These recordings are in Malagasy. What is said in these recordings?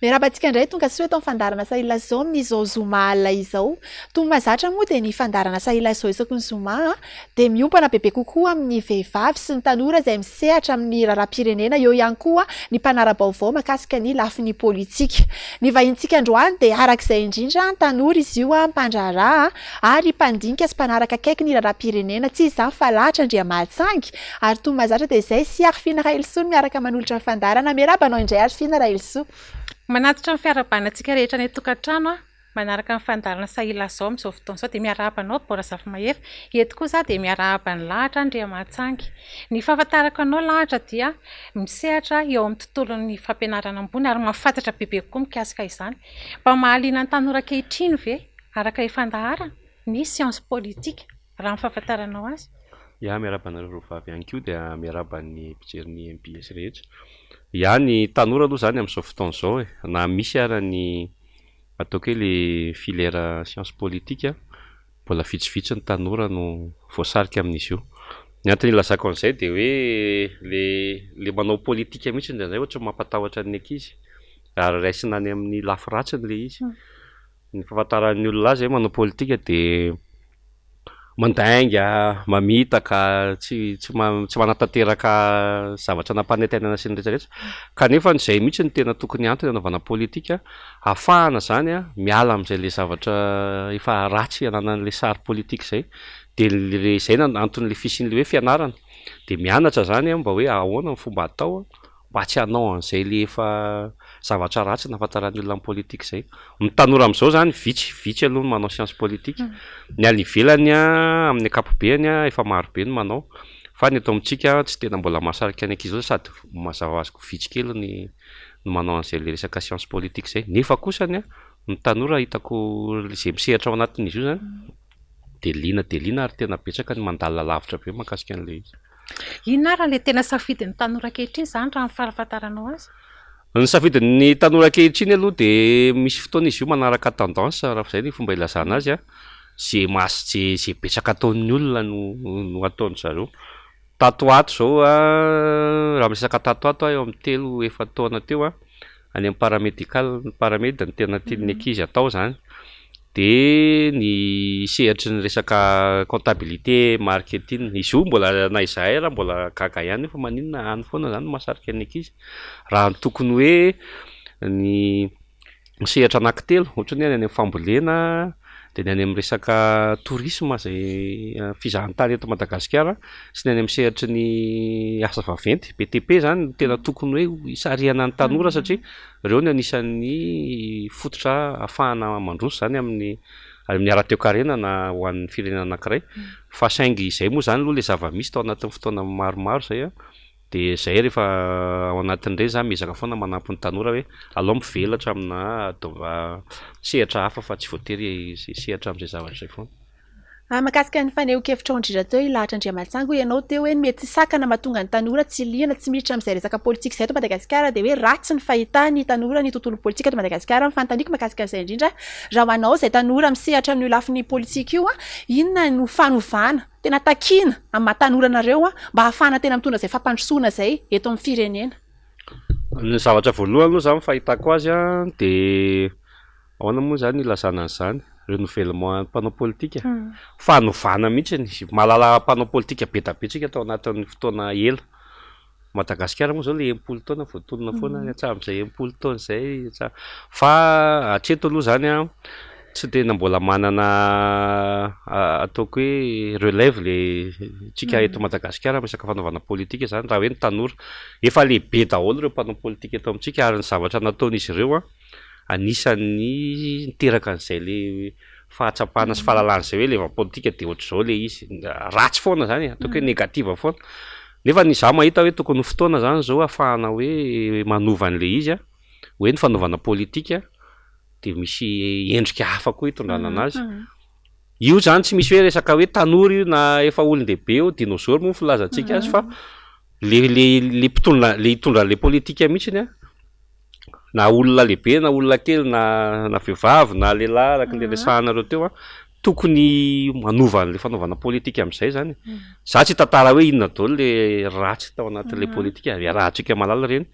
Miarahaba antsika indray tonga soa eto amin'ny fandaharana Sahilazao amin'izao zoma alina izao. Toy ny mahazatra moa dia ny fandaharana Sahilazao isaky ny zoma dia miompana bebe kokoa amin'ny vehivavy sy ny tanora izay misehatra amin'ny raharaham-pirenena, eo ihany koa ny mpanara-baovao mahakasika ny lafiny politika. Ny vahinintsika androany dia araka izay indrindra, tanora izy io, mpandraharaha ary mpandinika sy mpanaraka akaiky ny raharaham-pirenena. Tsy iza izany fa Lahatra Andriamahatsangy Ary toy ny mahazatra dia izay sy Arifina Rahelisoa no miaraka manolotra ny fandaharana. Miarahaba anao indray Arifina Rahelisoa. Manatitra ny fiarahabana antsika rehetra any an-tokantrano aho manaraka ny fandaharana Sahilazao amin'izao fotoana izao dia miarahaba anao Bora Zafimahefa. Eto koa izaho dia miarahaba an'i Lahatra Andriamahatsangy. Ny fahafantarako anao Lahatra dia misehatra eo amin'ny tontolon'ny fampianarana ambony ary mahafantatra bebe kokoa mikasika izany. Mba mahaliana ny tanora ankehitriny ve araka ilay fandaharana ny science politique? Raha ny fahafantaranao azy. Ya, miarahaba anareo roa vavy ihany koa dia miarahaba ny mpijery ny mbs rehetra. Ya, ny tanora aloha izany amin'izao fotoana izao e, na misy ara ny ataoko hoe le filière science politique, mbola vitsivitsy ny tanora no voasarika amin'izy io. Ny antony ilazako an'izay dia hoe le le manao politika mihitsy indraindray ohatran'ny mampatahotra ny ankizy ary raisina any amin'ny lafy ratsiny le izy. Ny fahafantaran'ny olona azy hoe manao politika dia mandainga, mamitaka, tsy tsy tsy manatanteraka zavatra nampanantenaina sy ny rehetra rehetra. Kanefa izay mihitsy no tena tokony antony hanaovana politika, ahafahana izany an miala amin'izay le zavatra efa ratsy ananan'ilay sary politika izay. Dia le izay no anton'ilay fisian'ilay hoe fianarana. Dia mianatra izany an mba hoe ahoana ny fomba atao mba tsy hanao an'izay le efa zavatra ratsy nahafantaran'ny olona ny politika izay. Ny tanora amin'izao izany vitsy, vitsy aloha ny manao science politique. Ny any ivelany an, amin'ny ankapobeny an, efa maro be ny manao. Fa ny eto amintsika tsy tena mbola mahasarika ny ankizy loatra sady mazava ho azy koa vitsy kely ny ny manao an'izay le resaka science politique izay. Nefa kosany an, ny tanora hitako izay misehatra ao anatin'izy io izany dia liana dia liana ary tena betsaka ny mandalina lavitra be mahakasika an'ilay izy. Inona ary ilay tena safidin'ny tanora ankehitriny izany raha ny fahafantaranao azy? Ny safidin'ny tanora ankehitriny aloha dia misy fotoana izy io manaraka tendance raha izay ny fomba ilazana azy an, izay mas- izay izay betsaka ataon'ny olona no no ataon-dry zareo. Tato ho ato izao an, raha miresaka tato ho ato aho eo amin'ny telo efa-taona teo an, any amin'ny paramédical, ny paramed no tena tian'ny ankizy atao izany. Dia ny sehatry ny resaka comptabilité, marketing. Izy io mbola na izahay ary mbola gaga ihany hoe fa maninona any foana izany no mahasarika ny ankizy. Raha ny tokony hoe ny sehatra anankitelo, ohatra hoe ny any amin'ny fambolena, dia ny any amin'ny resaka tourisme izay fizahantany eto Madagasikara sy ny any amin'ny sehatry ny asa vaventy, BTP izany no tena tokony hoe hisarihana ny tanora satria Ireo no anisan'ny fototra ahafahana mandroso izany amin'ny amin'ny ara-toekarena na ho an'ny firenena anankiray. Fa saingy izay moa izany aloha ilay zava-misy tao anatin'ny fotoana maromaro izay an, dia izay rehefa ao anatin'ireny za miezaka foana manampy ny tanora hoe alao mivelatra amina sehatra hafa fa tsy voatery hisehatra amin'izay zavatra izay foana. Raha mahakasika ny fanehoan-kevitrao indrindra teo i Lahatra Andriamatsangy hoy ianao teo hoe ny mety sakana mahatonga ny tanora tsy liana, tsy miditra amin'izay resaka politika izay eto Madagasikara dia hoe ratsy ny fahitan'ny tanora ny tontolo politika eto Madagasikara. Ny fanontaniako mahakasika an'izay indrindra, raha ho anao izay tanora misehatra amin'io lafiny politika io, inona no fanovana tena takiana amin'ny maha tanora anareo mba hahafahana tena mitondra izay fampandrosoana izay eto amin'ny firenena? Ny zavatra voalohany aloha izany ny fahitako azy dia Ahoana moa izany ilazana an'izany? Renouvellement mpanao politika? Fanovana mihitsy. Mahalala mpanao politika be dia be tsika tao anatin'ny fotoana ela. Madagasikara moa izao ilay 60 taona vao tonona foana hatramin'izay 60 taona izay. Fa hatreto aloha izany an, tsy tena mbola manana ataoko hoe relève ilay tsika eto Madagasikara amin'ny resaka fanaovana politika izany raha hoe ny tanora. Efa lehibe daholo ireo mpanao politika eto amintsika ary ny zavatra nataon'izy ireo an, anisan'ny niteraka an'izay le fahatsapana sy fahalalana izay hoe le efa politika dia ohatr'izao le izy, ratsy foana zany e, ataoko hoe négative foana, nefa ny izaho mahita hoe tokony ho fotoana zany zao ahafahana hoe manova an'le izy an, hoe ny fanaovana politika dia misy endrika hafa koa hitondrana anazy, io zany tsy misy hoe resaka hoe tanora io na efa olon-dehibe io, dinosaure moa ny filazantsika azy fa le le le mpitondra le hitondra an'le politika mihitsiny an. na olona lehibe na olona kely na na vehivavy na lehilahy araka ilay resahanareo teo an, tokony manova an'ilay fanaovana politika amin'izay zany. Za tsy hitantara hoe inona daholo le ratsy tao anatin'ilay politika, iarahantsika mahalala ireny.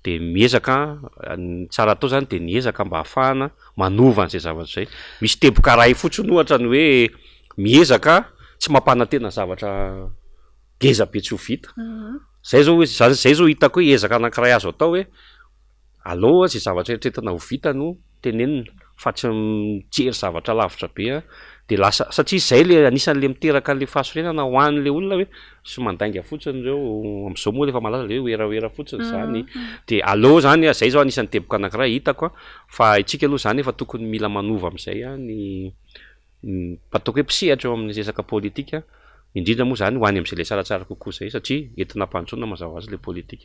De miezaka, ny tsara atao zany de ny ezaka mba ahafahana manova an'izay zavatra izay. Misy teboka iray fotsiny ohatra ny hoe miezaka tsy mampanantena zavatra ngeza be tsy ho vita. Zay zao hoe zany zay zao hitako hoe ezaka anankiray azo atao hoe aleo zay zavatra eritreretina ho vita no tenenina fa tsy mijery zavatra lavitra be an, de lasa satria zay le anisan'le miteraka an'le fahasorenana ho an'le olona hoe sy mandainga fotsiny reo, am'zao moa efa malaza le hoe werawera fotsiny zany, de aleo zany zay zao anisan'ny teboka anankiray hitako an, fa isika aloha zany efa tokony mila manova am'zay an ny ny ataoko hoe mpisehatra eo amin'ny resaka politika, indrindra moa zany ho any am'zay le tsaratsara kokoa zay satria entina hampandrosoana mazava ho azy le politika.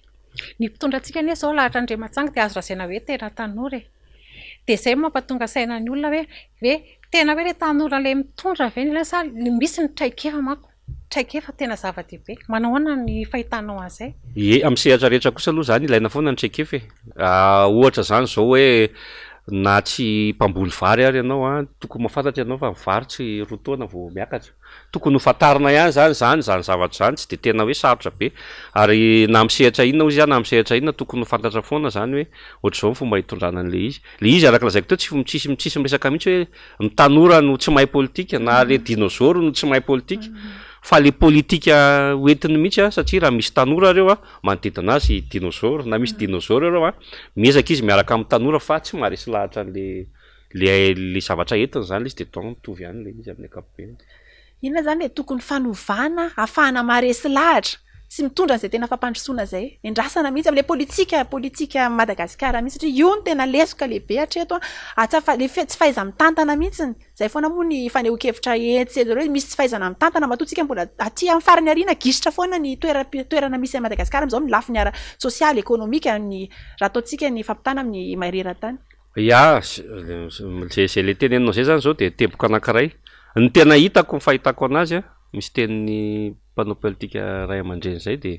Ny mpitondra antsika anie izao lahatra Andriamatsangy dia azo lazaina hoe tena tanora e. Dia izay no mampatonga saina ny olona hoe hoe tena hoe ilay tanora ilay mitondra ve no ilaina sa misy ny traikefa manko, traikefa tena zava-dehibe. Manao ahoana ny fahitanao an'izay? Ie, amin'ny sehatra rehetra kosa aloha izany ilaina foana ny traikefa e. Ohatra izany izao hoe na tsy mpamboly vary ary ianao an, tokony mahafantatra ianao fa ny vary tsy roa taona vao miakatra. Tokony ho fantarina ihany izany izany izany zavatra izany, tsy dia tena hoe sarotra be. Ary na amin'ny sehatra inona hozy aho na amin'ny sehatra inona tokony ho fantatra foana izany hoe ohatr'izao ny fomba hitondrana an'ilay izy. Ilay izy araka ny lazaiko teo tsy tsisy tsisy miresaka mihitsy hoe ny tanora no tsy mahay politika na ilay dinosaure no tsy mahay politika fa ilay politika hoentiny mihitsy an, satria raha misy tanora ireo an, manodidina azy dinosaure, na misy dinosaure ireo an, miezaka izy miaraka amin'ny tanora fa tsy maharesy lahatra an'ilay Le le zavatra entiny zany le izy de donc mitovy ihany le izy amin'ny ankapobeny. Inona zany le tokony fanovana ahafahana maharesy lahatra sy mitondra an'izay tena fampandrosoana izay? Endrasana mihitsy amin'ilay politika politika Madagasikara mihitsy satria io no tena lesoka lehibe hatreto an, atsa- le tsy fahaiza-mitantana mihitsy, izay foana moa ny fanehoan-kevitra etsy sy eroa hoe misy tsy fahaizana mitantana matoa tsika mbola aty amin'ny farany aoriana gisitra foana ny toeram- toerana misy an'i Madagasikara amin'izao amin'ny lafiny ara-tsosialy, ekonomika, ny raha ataontsika ny fampitana amin'ny mareran-tany. Ya, zay zay le teneninao zay zany zao de teboka anankiray. Ny tena hitako, ny fahitako anazy an, misy tenin'ny mpanao politika ray aman-dreny zay de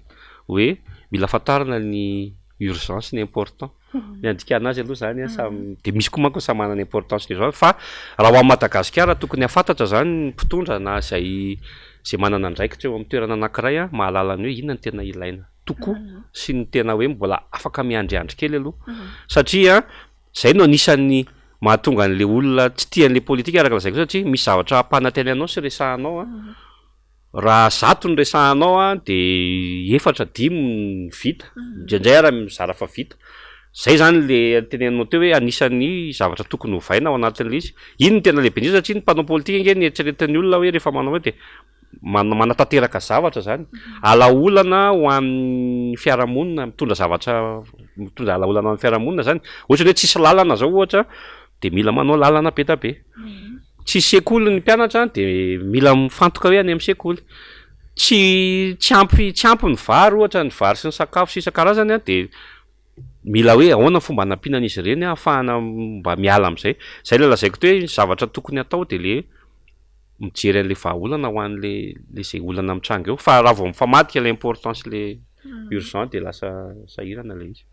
hoe mila fantarina ny urgent sy ny important. Ny andikana azy aloha zany an samy, de misy koa manko ny samy manana ny importance sy ny urgence fa raha ho an'i Madagasikara tokony hahafantatra zany ny mpitondra na zay zay manana andraikitra eo amin'ny toerana anankiray an, mahalala ny hoe inona no tena ilaina. tokoa sy ny tena hoe mbola afaka miandriandry kely aloha satria zay no anisan'ny mahatonga an'le olona tsy tia an'le politika araka lazaiko satria misy zavatra ampanantenainao sy resahanao a, raha zato ny resahanao a de efatra dimy ny vita, indraindray ara mizara fa vita, zay zany le teneninao teo hoe anisan'ny zavatra tokony hovaina ao anatin'le izy, iny no tena lehibe indrindra satria ny mpanao politika ange ny eritreretin'ny olona hoe rehefa manao hoe de manatanteraka zavatra zany, alaolana ho an'ny fiarahamonina, mitondra zavatra, mitondra alaolana ho an'ny fiarahamonina zany, ohatra hoe tsisy lalana zao ohatra de mila manao lalana be da be, tsisy sekoly ny mpianatra de mila mifantoka hoe any amin'ny sekoly, tsy tsy ampy tsy ampy ny vary ohatra, ny vary sy ny sakafo sy isan-karazany an de mila hoe ahoana ny fomba hanampiana an'izy ireny ahafahana mba miala amin'izay, zay le lazaiko teo hoe ny zavatra tokony atao de le mijery an'le vahaolana ho an'le le zay olana mitranga eo fa raha vao mifamadika le importance le urgent de lasa sahirana le izy.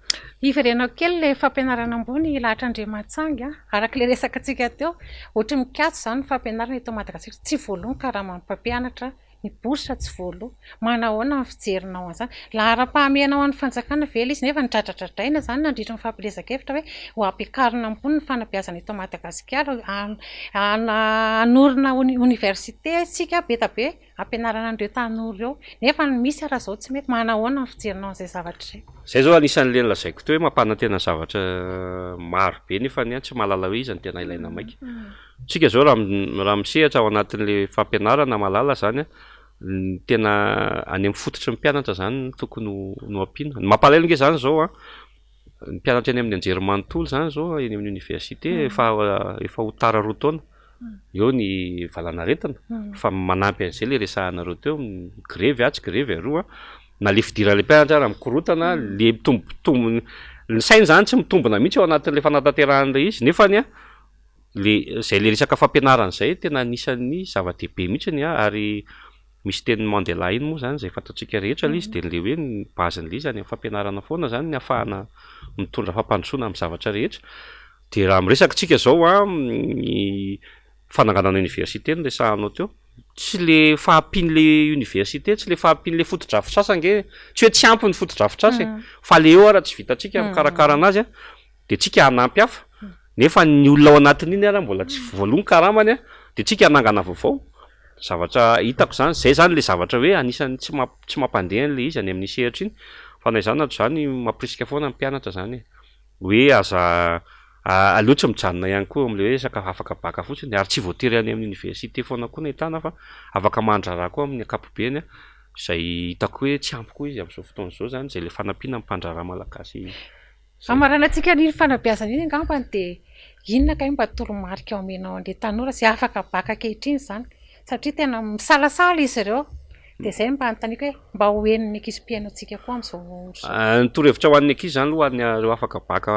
Hiverenako kely le fampianarana ambony Lahatra Andriamatsangy a, araka le resaka antsika teo, ohatry ny mikatso izany ny fampianarana eto Madagasikara, tsy voaloa ny karaman'ny mpampianatra, ny bourse tsy voaloa. Manahoana ny fijerinao an'izany? Laharam-pahamehana ho an'ny fanjakana ve ilay izy nefa nodradradradraina izany nandritra ny fampielezan-kevitra hoe ho ampiakarina ambony ny fanabeazana eto Madagasikara, hanorina oniversite isika be dia be hampianarana an'ireo tanora ireo nefa ny misy ary izao tsy mety. Manahoana ny fijerinao an'izay zavatra izay? Izay izao anisan'ilay nolazaiko teo hoe mampanantena zavatra maro be nefa ny ahy tsy mahalala hoe iza no tena ilaina maika. Tsika zao raha raha misehatra ao anatin'le fampianarana mahalala zany an, ny tena any amin'ny fototry ny mpianatra zany no tokony ho no ampiana. Ny mampalahelo nge zany zao an, ny mpianatra eny amin'ny anjerimanontolo zany zao eny amin'ny université efa efa ho tara roa taona, eo ny valanaretina fa manampy an'izay le resahanareo teo, grevy atsy grevy aroa, na le fidiran'le mpianatra ary mikorontana, le mitombotombo ny sainy zany tsy mitombina mihitsy ao anatin'le fanatanterahana ilay izy nefany an Le zay le resaka fampianarana zay tena anisan'ny zava-dehibe mihitsiny an, ary misy tenin'i Mandela iny moa zany zay fantatsika rehetra le izy de le hoe ny base-n'le izy any amin'ny fampianarana foana zany ny ahafahana mitondra fampandrosoana amin'ny zavatra rehetra, de raha miresaka tsika zao an ny fananganana université no resahanao teo. Tsy le fahampian'le université, tsy le fahampian'le fotodrafitrasa ange, tsy hoe tsy ampy ny fotodrafitrasa e, fa le eo ara tsy vitantsika mikarakara anazy a, de tsika hanampy hafa, nefa ny olona ao anatin'iny ara mbola tsy voaloa ny karamany a, de tsika hanangana vaovao. Zavatra hitako zany, zay zany le zavatra hoe anisan'ny tsy mamp- tsy mampandeha an'le izy any amin'ny sehatra iny, fa na izany na tsy izany mampirisika foana ny mpianatra zany e. Hoe aza aleo tsy mijanona ihany koa amin'ilay hoe resaka afaka baka fotsiny ary tsy voatery any amin'ny université foana koa no ahitana fa afaka mandraharaha koa amin'ny ankapobeny izay hitako hoe tsy ampy koa izy amin'izao fotoana izao izany izay ilay fanampiana ny mpandraharaha malagasy izay. Hamaranantsika an'iny fanabeazana iny angambany dia inona kay mba toromarika omenao an'ilay tanora izay afaka baka ankehitriny izany satria tena misalasala izy ireo. Dia izay no mba anontaniako hoe mba ho henon'ny ankizy mpihaino antsika koa amin'izao ora izao. Ny torohevitra ho an'ny ankizy izany aloha ho an'ireo afaka baka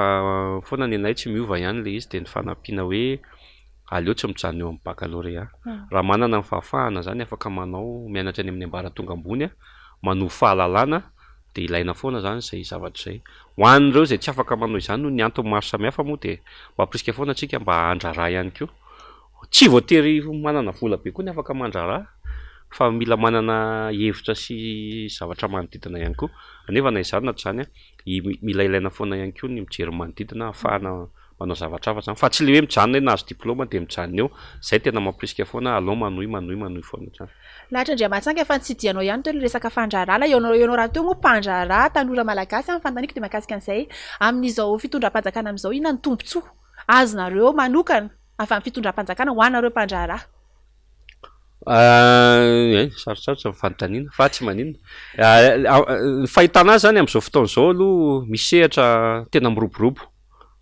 foana ny anay tsy miova ihany ilay izy dia ny fanampiana hoe aleo tsy mijanona eo amin'ny baccalauréat. Raha manana ny fahafahana izany afaka manao mianatra any amin'ny ambaratonga ambony manovo fahalalana dia ilaina foana izany izay zavatra izay. Ho an'ireo izay tsy afaka manao izany noho ny antony maro samihafa moa dia mampirisika foana antsika mba handraharaha ihany koa. Tsy voatery ho manana vola be koa ny afaka mandraharaha fa mila manana hevitra sy zavatra manodidina ihany koa. Nefa na izany na tsy izany, mila ilaina foana ihany koa ny mijery ny manodidina ahafahana manao zavatra hafa izany fa tsy ilay hoe mijanona hoe nahazo diplaoma dia mijanona eo. Izay tena mampirisika foana, aleo manohy manohy manohy foana hatrany. Lahatra Andriamantsanga efa nitsidihanao ihany teo ny resaka fandraharahana, ianao ianao rahateo moa mpandraharaha tanora malagasy, ny fanontaniako dia mahakasika an'izay. Amin'izao fitondram-panjakana amin'izao inona ny tombontsoa azonareo manokana avy amin'ny fitondram-panjakana ho anareo mpandraharaha? Ein, sarotsarotra ny fanontaniana fa tsy maninona. Ny fahitana azy zany amin'izao fotoana izao aloha misy sehatra tena miroborobo,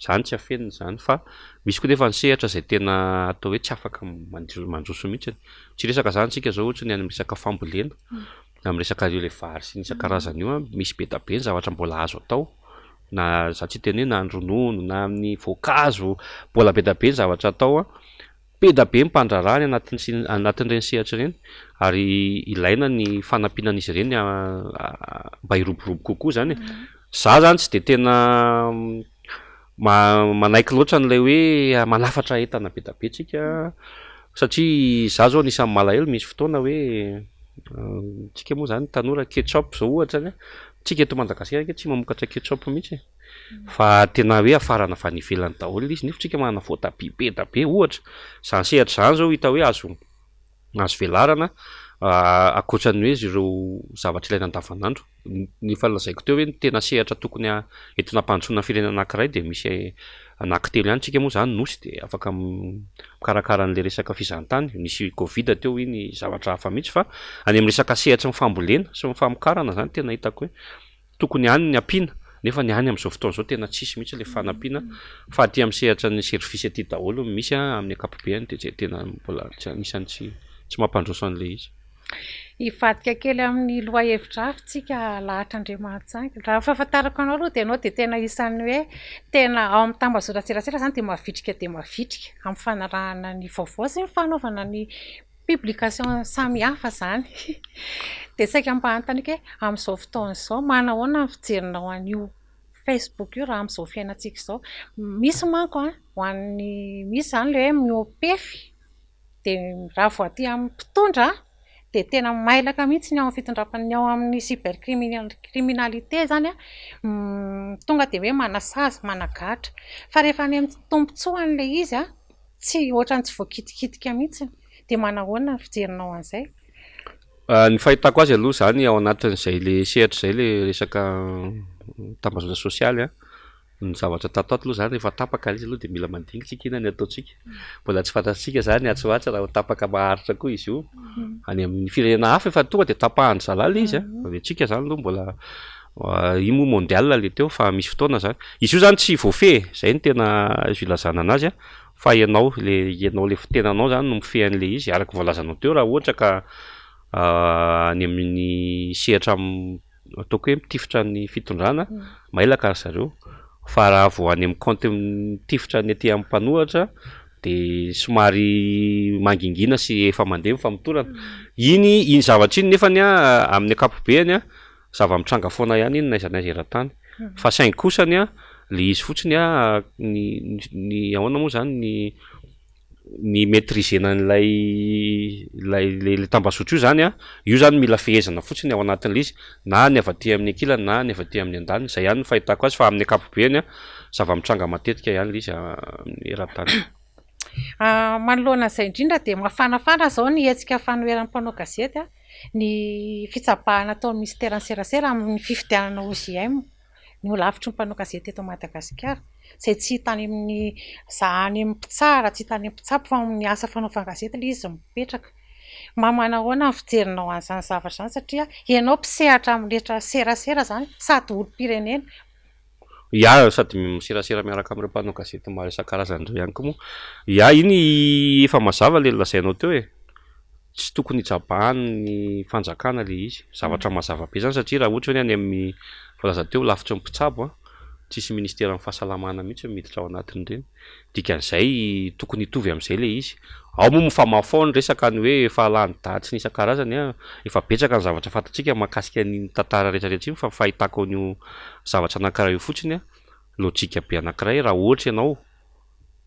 zany tsy afenina izany fa misy koa nefa ny sehatra izay tena atao hoe tsy afaka mandroso mihitsy. Tsy hiresaka zany tsika zao ohatra ny any amin'ny resaka fambolena, amin'ny resaka ireo vary sy ny isan-karazany io an, misy be dia be ny zavatra mbola azo atao. na za tsy hiteny hoe na ny ronono na amin'ny voankazo, mbola be dia be ny zavatra atao an, be dia be ny mpandraharaha any anatin'ny sy- anatin'ireny sehatra ireny ary ilaina ny fanampiana an'izy ireny mba hiroborobo kokoa zany e. Za zany tsy de tena ma- manaiky loatra an'ilay hoe manafatra entana be dia be tsika satria za zao anisan'ny malahelo misy fotoana hoe tsika moa zany tanora ketchup zao ohatra ny Tsika eto Madagasikara ange tsy mamokatra ketchup mihitsy e. Fa tena hoe hafarana avy any ivelany daholo ilay izy nefa tsika manana voatabia be dia be ohatra. Izany sehatra izany izao hita hoe azo azo velarana ankoatra ny hoe ireo zavatra ilaina andavanandro. Ny efa nolazaiko teo hoe ny tena sehatra tokony entina hampandrosoana ny firenena anankiray dia misy anankitelo ihany tsika moa izany nosy dia afaka mikarakara an'ilay resaka fizahantany. Nisy covid teo iny zavatra hafa mihitsy fa any amin'ny resaka sehatry ny fambolena sy ny famokarana izany tena hitako hoe tokony any ny ampiana nefa ny any amin'izao fotoana izao tena tsisy mihitsy ilay fanampiana fa aty amin'ny sehatra ny service aty daholo no misy amin'ny ankapobeny dia izay tena mbola tsy anisan'ny tsy tsy mampandroso an'ilay izy. Hivadika kely amin'ny lohahevitra hafa isika Lahatra Andriamahatsangy. Raha ny fahafantarako anao aloha dia ianao dia tena isan'ny hoe tena ao amin'ny tambazotran-tserasera izany dia mavitrika dia mavitrika amin'ny fanarahana ny vaovao sy ny fanaovana ny publication samihafa izany. Dia saika mba hanontaniako hoe amin'izao fotoana izao manahoana ny fijerinao an'io Facebook io raha amin'izao fiainantsika izao? Misy manko an, ho an'ny misy izany ilay hoe mihoa-pefy. Dia raha vao aty amin'ny mpitondra dia tena mailaka mihitsy ny ao amin'ny fitondram-panjakana, ny ao amin'ny cybercriminalité izany an, tonga dia hoe manasazy, managadra. Fa rehefa any amin'ny tombontsoany ilay izy an, tsy ohatran'ny tsy voakitikitika mihitsy. Dia manahoana ny fijerinao an'izay? Ny fahitako azy aloha izany ao anatin'izay ilay sehatra izay ilay resaka tambazotra sosialy an, Ny zavatra tato ato aloha zany rehefa tapaka ilay izy aloha dia mila mandinika tsika inona ny ataontsika. Mbola tsy fantatsika zany atsy ho atsy raha ho tapaka maharitra koa izy io. Any amin'ny firenena hafa efa tonga dia tapahan-dry zalahy ilay izy a. Fa ny antsika zany aloha mbola io moa mondial ilay teo fa misy fotoana zany. Izy io zany tsy voafehy e, zay no tena azo ilazana anazy a, fa ianao le ianao le tenanao zany no mifehy an'ilay izy araka ny voalazanao teo raha ohatra ka any amin'ny sehatra ataoko hoe mitifitra ny fitondrana, mailaka ry zareo, fa raha vao any amin'ny kaonty mitifitra ny aty amin'ny mpanohitra de somary mangingina sy efa mandeha ny famotorana. Iny iny zavatra iny nefany an amin'ny ankapobeny an, zava-mitranga foana ihany iny n'aiza n'aiza eran-tany, fa saingy kosany an le izy fotsiny an ny ny ahoana moa zany ny. Ny maitriser-na an'ilay ilay ilay tambazotra io zany an, io zany mila fehezana fotsiny ao anatin'ilay izy, na ny avy aty amin'ny ankilany na ny avy aty amin'ny andaniny, zay ihany no fahitako azy fa amin'ny ankapobeny an, zava-mitranga matetika ihany ilay izy amin'ny eran-tany. Manoloana izay indrindra dia mafanafana izao ny hetsika fanoheran'ny mpanao gazety ny fitsabahana ataon'ny minisiteran'ny serasera amin'ny fifidianana OJM. ny holafitry ny mpanao gazety eto Madagasikara, izay tsy hita any amin'ny za any amin'ny mpitsara, tsy hita any amin'ny mpitsabo fa ao amin'ny asa fanaovan-gazety ilay izy mipetraka. Mba manahoana ny fijerinao an'izany zavatra izany satria ianao mpisehatra amin'ny rehetra serasera izany sady olom-pirenena. Ya, sady miserasera miaraka amin'ireo mpanao gazety maro isan-karazany ireo ihany koa moa. Ya, iny efa mazava ilay nolazainao teo e. Tsy tokony hijabahan'ny fanjakana ilay izy. Zavatra mazava be izany satria raha ohatra hoe ny any amin'ny voalaza teo lafitry ny mpitsabo an, tsisy ministeran'ny fahasalamana mihitsy no miditra ao anatin'ireny. Dikan'izay tokony hitovy amin'izay ilay izy. Ao moa mifamahofaho ny resaka ny hoe efa lany daty sy ny isan-karazany an, efa betsaka ny zavatra fantatsika mahakasika an'iny tantara rehetra rehetra iny fa ny fahitako an'io zavatra anankiray io fotsiny an, lojika be anankiray raha ohatra ianao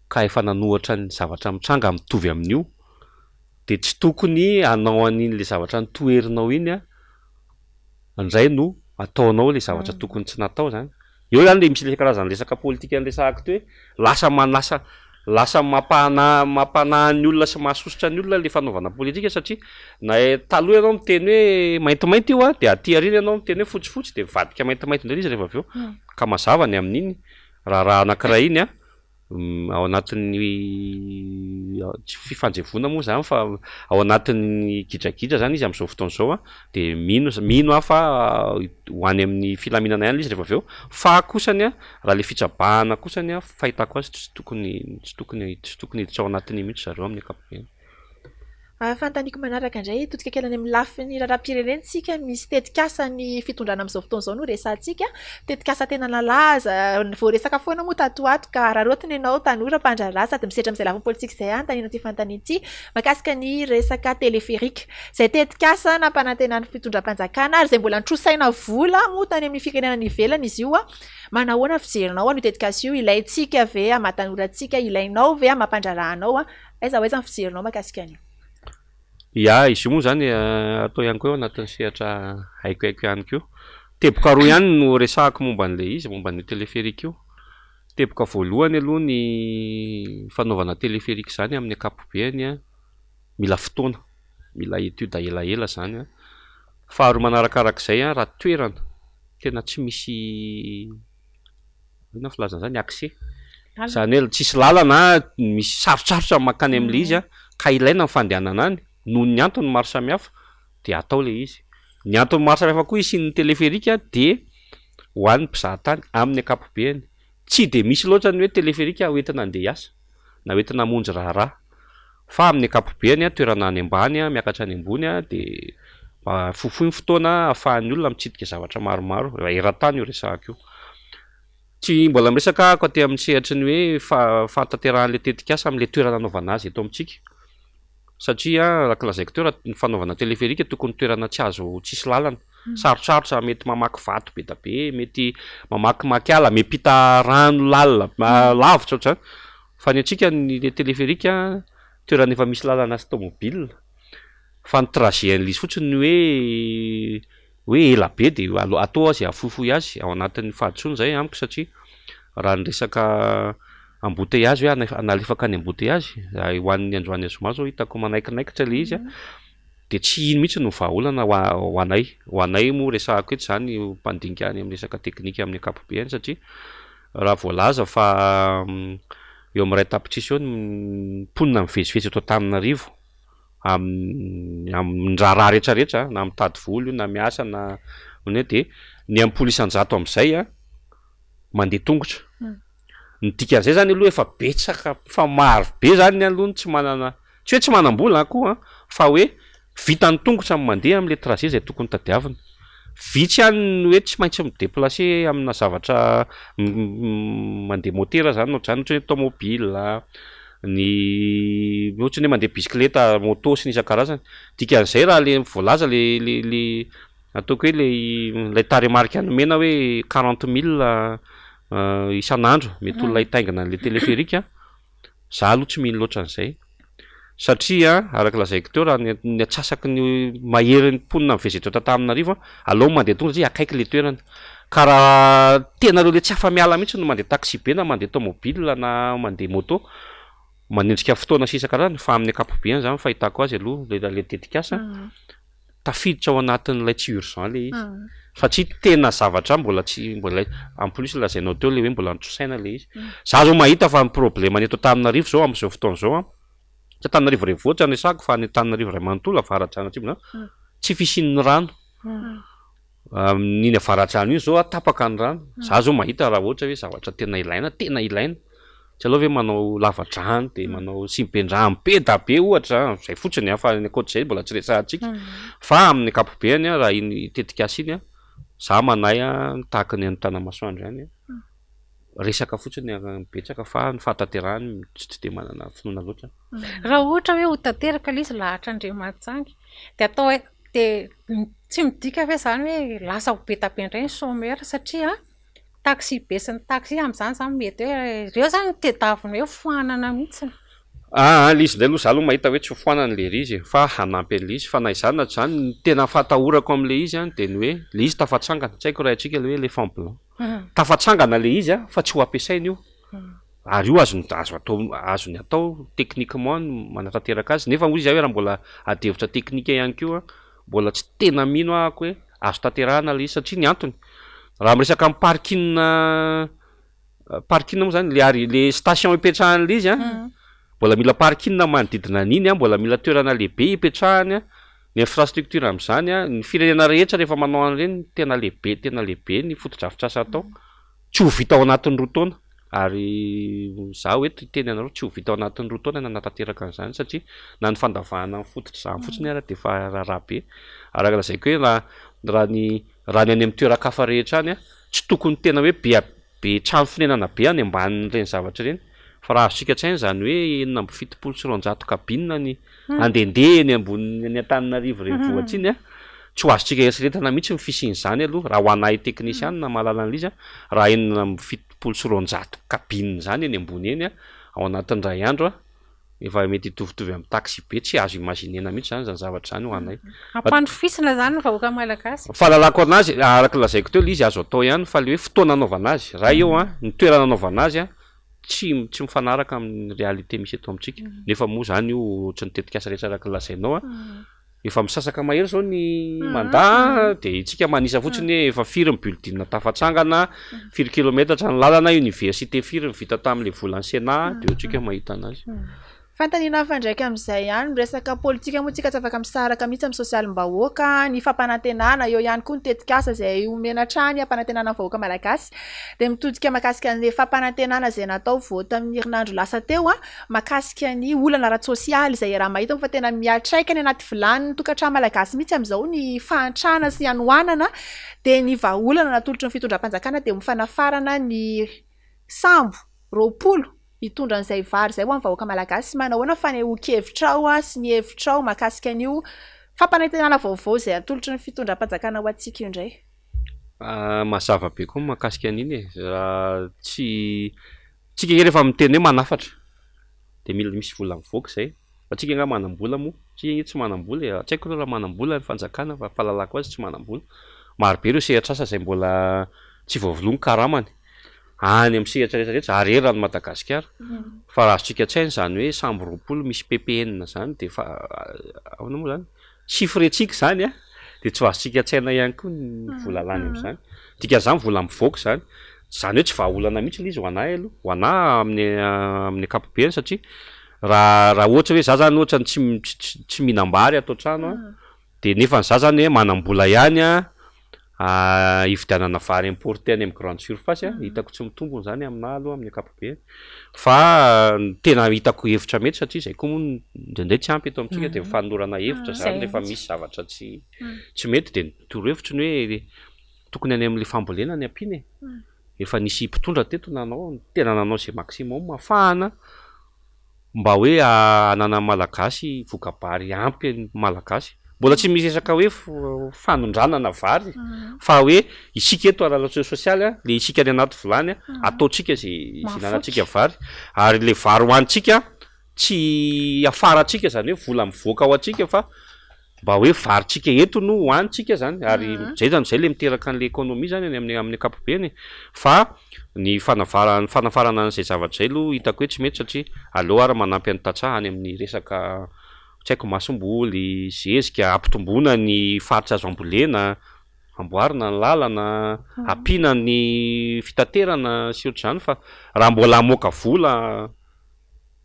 ka efa nanohatra ny zavatra mitranga mitovy amin'io dia tsy tokony hanao an'iny le zavatra notoherinao iny an, indray no ataonao le zavatra tokony tsy natao zany. Eo zany le misy le karazana resaka politika niresahako teo hoe lasa manasa lasa mampahana- mampanahy ny olona sy mahasosotra ny olona le fanaovana politika satria na taloha ianao miteny hoe maintimainty io an, dia aty aoriana ianao miteny hoe fotsifotsy dia mivadika maintimainty indray izy rehefa avy eo. Ka mazava ny amin'iny raharaha anankiray iny an. Ao anatin'ny tsy fifanjevoana moa izany fa ao anatin'ny gidragidra izany izy amin'izao fotoana izao an, dia mino mino aho fa ho any amin'ny filaminana ihany ilay izy rehefa avy eo, fa kosany an raha ilay fitsabahana kosany an fahitako azy tsy tokony tsy tokony tsy tokony hiditra ao anatin'iny mihitsy zareo amin'ny ankapobeny. Fanontaniako manaraka indray, hitodika kely any amin'ny lafiny raharaham-pirenena isika, misy tetikasa ny fitondrana amin'izao fotoana izao no resahantsika, tetikasa tena nalaza, voaresaka foana moa tato ho ato ka araraotina ianao tanora mpandraharaha sady misedra amin'izay lafiny politika izay anontaniana ity fanontaniana ity mahakasika ny resaka téléphérique, izay tetikasa nampanantenan'ny fitondram-panjakana ary izay mbola nitrosaina vola moa tany amin'ny firenena any ivelany izy io, manahoana ny fijerinao an'io tetikasa io, ilaintsika ve amin'ny maha tanora antsika, ilainao ve amin'ny maha mpandraharaha anao? Aiza ho aiza ny fijerinao mahakasika an'io? Ya, izy io moa izany atao ihany koa ao anatin'ny sehatra haiko haiko ihany koa. Teboka roa ihany no resahako momba an'ilay izy, momba an'io téléphérique io. Teboka voalohany aloha ny fanaovana téléphérique izany amin'ny ankapobeny an, mila fotoana, mila étude elaela izany an. Faharoa manarakarak'izay an, raha toerana tena tsy misy Inona filazana izany? Accès. Izany hoe tsisy lalana, misy sarotsarotra ny mankany amin'ilay izy an, ka ilaina ny fandehanana any noho ny antony maro samihafa dia atao ilay izy. Ny antony maro samihafa koa hisian'ny téléphérique dia ho an'ny mpizahatany amin'ny ankapobeny. Tsy dia misy loatra ny hoe téléphérique hoentina handeha hiasa na hoentina hamonjy raharaha. Fa amin'ny ankapobeny, toerana any ambany miakatra any ambony dia mba fohifohy ny fotoana ahafahan'ny olona mitsidika zavatra maromaro, raha eran-tany io resahako io. Tsy mbola miresaka aho aty amin'ny sehatry ny hoe fahatanterahan'ilay tetikasa amin'ilay toerana anaovana azy eto amintsika. Satria araka ny lazaiko teo, raha ny fanaovana téléphérique tokony toerana tsy azo, tsisy lalana, sarotsarotra, mety mamaky vato be dia be, mety mamakimaky ala, miampita rano lalina lavitra ohatr'izany. Fa ny antsika ny le téléphérique toerana efa misy lalana sy tomobile fa ny trajet an'ilay izy fotsiny ny hoe hoe ela be de alo- atao azy hahafohifohy azy ao anatin'ny fahadisoana izay amiko satria raha ny resaka embouteillage hoe hana- hanalefaka ny embouteillage ho an'ny androany zoma zao hitako manaikinaikitra ilay izy a. Dia tsy iny mihitsy no vahaolana ho ho anay. Ho anay moa resahako eto izany mpandinika any amin'ny resaka teknika amin'ny ankapobeny satria raha voalaza fa eo amin'ny iray tapitrisa eo ny mponina mivezivezy eto Antananarivo amin'ny amin'ny raharaha rehetra rehetra na mitady vola io na miasa na inona dia ny am-polo isan-jato amin'izay an mandeha tongotra. Ny dikan'izay zany aloha efa betsaka fa maro be zany aloha ny tsy manana, tsy hoe tsy manam-bola koa an, fa hoe vitan'ny tongotra ny mandeha amin'ilay trajet izay tokony tadiavina. Vitsy ihany ny hoe tsy maintsy mi-déplacer amina zavatra mandeha motera zany ohatr'izany, ohatra hoe tomobile, ny ohatra ny hoe mandeha bisikileta, moto sy ny isan-karazany. Dikan'izay raha le voalaza le le le Ataoko hoe ilay ilay tarehimarika nomena hoe 40 mille isan'andro mety olona hitaingina an'ilay téléphérique, za aloha tsy mino loatra an'izay. Satria araka lazaiko teo raha ny ny antsasaky ny maherin'ny mponina mivezivezy eto Antananarivo aleo mandeha tongotra satria akaiky le toerana. Ka raha tena ireo le tsy afa-miala mihitsy no mandeha taxi-be na mandeha tomobile na mandeha moto, manendrika fotoana sy isan-karazany fa amin'ny ankapobeny zany fahitako azy aloha le le tetikasa tafiditra ao anatin'ilay tsy urgent le izy satria tena zavatra mbola tsy mbola en plus lazainao teo le hoe mbola notsosaina le izy. Za zao mahita fa ny problème ny eto Antananarivo zao amin'izao fotoana izao an, tsy Antananarivo renivohitra no resahako fa any Antananarivo iray manontolo avaradrano atsimo zany, tsy fisian'ny rano. Amin'iny avaradrano iny zao tapaka ny rano. Za zao mahita raha ohatra hoe zavatra tena ilaina, tena ilaina, tsy aleo ve manao lavadrano de manao siniben-drano be da be ohatra, zay fotsiny an, fa ny ankoatr'izay mbola tsy resahantsika. Fa amin'ny ankapobeny an, raha iny tetikasa iny an, za manahy an, tahaka ny any Tanamasoandro ihany an, resaka fotsiny betsaka fa ny fahatanterahany tsy de manana finoana loatra. Raha ohatra hoe ho tanteraka ilay izy lahatra Andriamanitsangy dia atao hoe dia tsy midika ve izany hoe lasa ho be dia be indray ny chômeur satria taxi be sy ny taxi amin'izany izany mety hoe ireo izany no tadiavina hoe foanana mihitsy. Aa ilay izy indray aloha za aloha mahita hoe tsy ho foanana ilay izy e, fa hanampy an'ilay izy fa na izany na tsy izany ny tena fahatahorako amin'ilay izy an dia ny hoe ilay izy tafatsangana, tsy haiko raha haintsika ilay hoe éléphant blanc, tafatsangana ilay izy an fa tsy ho ampiasaina io. Ary io azony azo atao azony atao techniquement ny manatanteraka azy nefa hoy izy hoe raha mbola ady hevitra teknika ihany koa mbola tsy tena mino ahako hoe azo tanterahana ilay izy satria ny antony raha miresaka amin'ny parking parking moa zany le ary le station ipetrahan'ilay izy an mbola mila parking manodidina an'iny an mbola mila toerana lehibe ipetrahany an ny infrastructure amin'izany an ny firenena rehetra rehefa manao an'ireny tena lehibe tena lehibe ny fotodrafitrasa atao Tsy ho vita ao anatin'ny roa taona ary izaho eto hiteny anareo tsy ho vita ao anatin'ny roa taona ny hanatanteraka an'izany satria na ny fandavahana ny fototr'izany fotsiny ara dia efa raharaha be. Araka lazaiko hoe raha raha ny raha ny any amin'ny toeran-kafa rehetra any tsy tokony tena hoe be be trano fonenana be any ambanin'ireny zavatra ireny fa raha azontsika an-tsaina izany hoe 276 cabine ny handehandeha eny ambonin'ny eny Antananarivo renivohitra iny an, tsy ho azontsika eritreretina mihitsy ny fisian'izany aloha, raha ho anay teknisianina mahalala an'ilay izy an, raha 276 cabine izany eny ambony eny an, ao anatin'ny iray andro an, efa mety hitovitovy amin'ny taxi-be, tsy azo imaginer-na mihitsy izany izany zavatra izany ho anay. Ampandrofisina izany ny vahoaka malagasy. Fahalalako an'azy, araka ny lazaiko teo ilay izy azo atao ihany fa ilay hoe fotoana anaovana azy, iray eo an, ny toerana anaovana azy an, tsy tsy mifanaraka amin'ny réalité misy eto amintsika. Nefa moa izany io ohatry ny tetikasa rehetra araka ny lazainao an, efa misasaka mahery izao ny mandat dia isika manisa fotsiny hoe efa firy ny building tafatsangana, firy kilometatra ny lalana, université firy ny vita tamin'ilay volan'ny Sénat dia eo tsika mahita anazy. Fanontaniana mifandraika amin'izay ihany, miresaka politika moa tsika tsy afaka misaraka mihitsy amin'ny sosialim-bahoaka, ny fampanantenana, eo ihany koa ny tetikasa izay omena hatrany hampanantenana ny vahoaka malagasy. Dia mitodika mahakasika an'ilay fampanantenana izay natao vao tamin'ny herinandro lasa teo mahakasika ny olana ara-tsosialy izay iaraha-mahita moa fa tena miantraika any anaty vilanin'ny tokantrano malagasy mihitsy amin'izao ny fahantrana sy ny hanoanana. Dia ny vahaolana natolotry ny fitondram-panjakana dia ho fanafarana ny sambo 20 hitondra an'izay vary izay ho an'ny vahoaka malagasy. Manahoana fanehoan-kevitrao sy ny hevitrao mahakasika an'io fampanantenana vaovao izay atolotry ny fitondram-panjakana ho antsika io indray? Mazava be koa ny mahakasika an'iny e, raha tsy, tsika ange rehefa miteny hoe manafatra dia mila misy vola mivoaka izay, fa tsika angaha manam-bola moa? Tsika ange tsy manam-bola e, tsy haiko aloha raha manam-bola ny fanjakana fa fahalalako azy tsy manam-bola, maro be ireo sehatr'asa izay mbola tsy voavoloa ny karamany. any amin'ny sehatra rehetra rehetra ary eran'i Madagasikara. Fa raha azontsika an-tsaina izany hoe sambo 20 misy PPN izany dia efa ahoana moa izany? Chiffre-ntsika izany an, dia tsy ho azontsika an-tsaina ihany koa ny vola lany amin'izany. Dikan'izany vola mivoaka izany. Izany hoe tsy vahaolana mihitsy ilay izy ho an'ahy aloha, ho an'ahy amin'ny amin'ny ankapobeny satria raha raha ohatra hoe za zany ohatra ny tsy tsy tsy mihinam-bary ato an-trano an, dia nefa za zany hoe manam-bola ihany an, Hividianana vary importé any amin'ny grande surface a, hitako tsy mitombina izany aminahy aloha amin'ny ankapobeny. Fa ny tena hitako hevitra mety satria izay koa moa indraindray tsy ampy eto amintsika dia mifanorana hevitra izany rehefa misy zavatra tsy tsy mety dia ny torohevitro ny hoe tokony any amin'ilay fambolena ny ampiana e. Efa nisy mpitondra teto nanao, tena nanao izay maximum ahafahana mba hoe hananan'ny Malagasy voka-bary ampy ny Malagasy. Mbola tsy misy resaka hoe fanondranana vary fa hoe isika eto ara sosialy le isika any anaty vilany ataontsika ze ihinanantsika vary ary le vary hohanintsika. tsy hiafarantsika izany hoe vola mivoaka ho antsika fa mba hoe varintsika eto no hohanintsika zany ary zay zany zay le miteraka an'le économie zany any amin'ny amin'ny ankapobeny fa ny fanavara- ny fanafarana an'izay zavatra zay aloha hitako hoe tsy mety satria aleo ary manampy an'ny tantsaha any amin'ny resaka tsy haiko masomboly, zezika, ampitomboana ny faritra azo ambolena, amboarina ny lalana, ampiana ny fitaterana sy ohatr'izany fa raha mbola hamoaka vola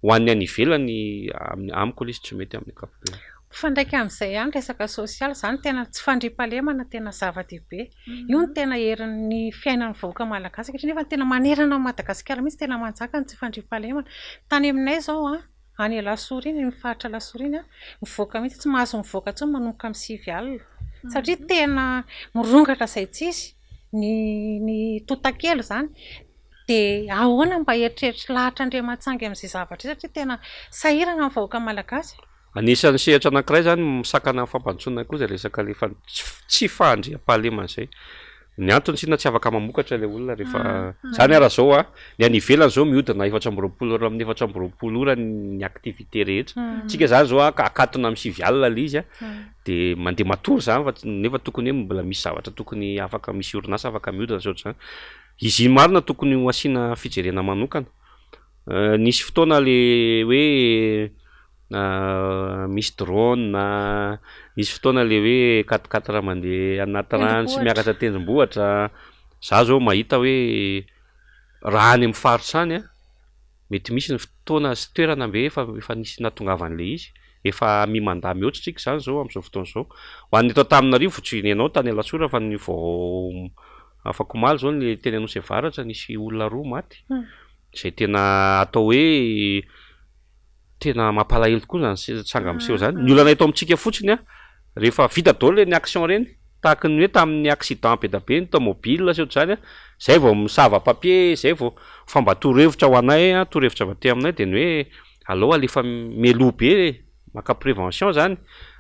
Ho an'ny any ivelany, amiko aloha izy tsy mety amin'ny ankapobeny. Mifandraika amin'izay ihany resaka sosialy izany, tena tsy fandriampahalemana tena zava-dehibe. Io no tena herin'ny fiainan'ny vahoaka malagasy ankehitriny nefa tena manerana an'i Madagasikara mihitsy tena manjaka ny tsy fandriampahalemana. Tany aminay izao an, any Alasora iny, iny faritra Alasora iny an, mivoaka mihitsy, tsy mahazo mivoaka intsony manomboka amin'ny 9 alina satria tena mirongatra izay tsy izy ny ny tontakely izany. Dia ahoana mba eritreritr'i Lahatra Andriamatsangy amin'izay zavatra izay satria tena sahirana ny vahoaka malagasy? Anisan'ny sehatra anankiray izany misakana ny fampandrosoana koa izay resaka le tsy fahandriampahalemana izay. Ny antony tsinona tsy afaka mamokatra ilay olona rehefa izany ara izao a, ny any ivelany izao mihodina 24 ora amin'ny 24 ora ny activité rehetra. Tsika izany izao a akatona amin'ny 9 alina ilay izy a, dia mandeha matory izany fa nefa tokony hoe mbola misy zavatra tokony afaka misy orinasa afaka mihodina sy ohatr'izany. Izy iny marina tokony ho asiana fijerena manokana. Nisy fotoana le hoe misy drone, nisy fotoana le hoe quatre quatre mandeha anaty rano sy miakatra tendrombohitra. Za zao mahita hoe raha any amin'ny faritra any an, mety misy ny fotoana sy toerana ve efa efa nisy nahatongavan'ilay izy, efa mi-mandat mihoatra tsika izany izao amin'izao fotoana izao. Ho an'ny eto Antananarivo tsy ny anao tany Alasora fa ny vao Afak'omaly izao ny teny Anosy Avaratra nisy olona roa maty, izay tena atao hoe tena mampalahelo tokoa izany tranga miseho izany. Ny olana eto amintsika fotsiny an, rehefa vita daholo ireny action ireny, tahaky ny hoe tamin'ny accident be dia be ny tomobile sy ohatr'izany an, izay vao misava papier, izay vao, fa mba torohevitra ho anay an, torohevitra avy aty aminay dia ny hoe aleo alefa mialoha be e. Maka prévention zany.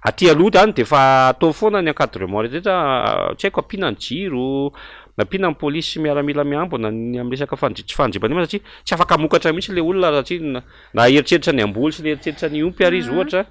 Aty aloha zany de efa atao foana ny encadrement rehetra rehetra, tsy haiko ampiana ny jiro, ampiana ny polisy sy miaramila miambina ny amin'ny resaka fandri- tsy fandriampahalemana satria tsy afaka hamokatra mihitsy le olona satria na na hieritreritra ny hamboly sy ny hieritreritra ny hiompy ary izy ohatra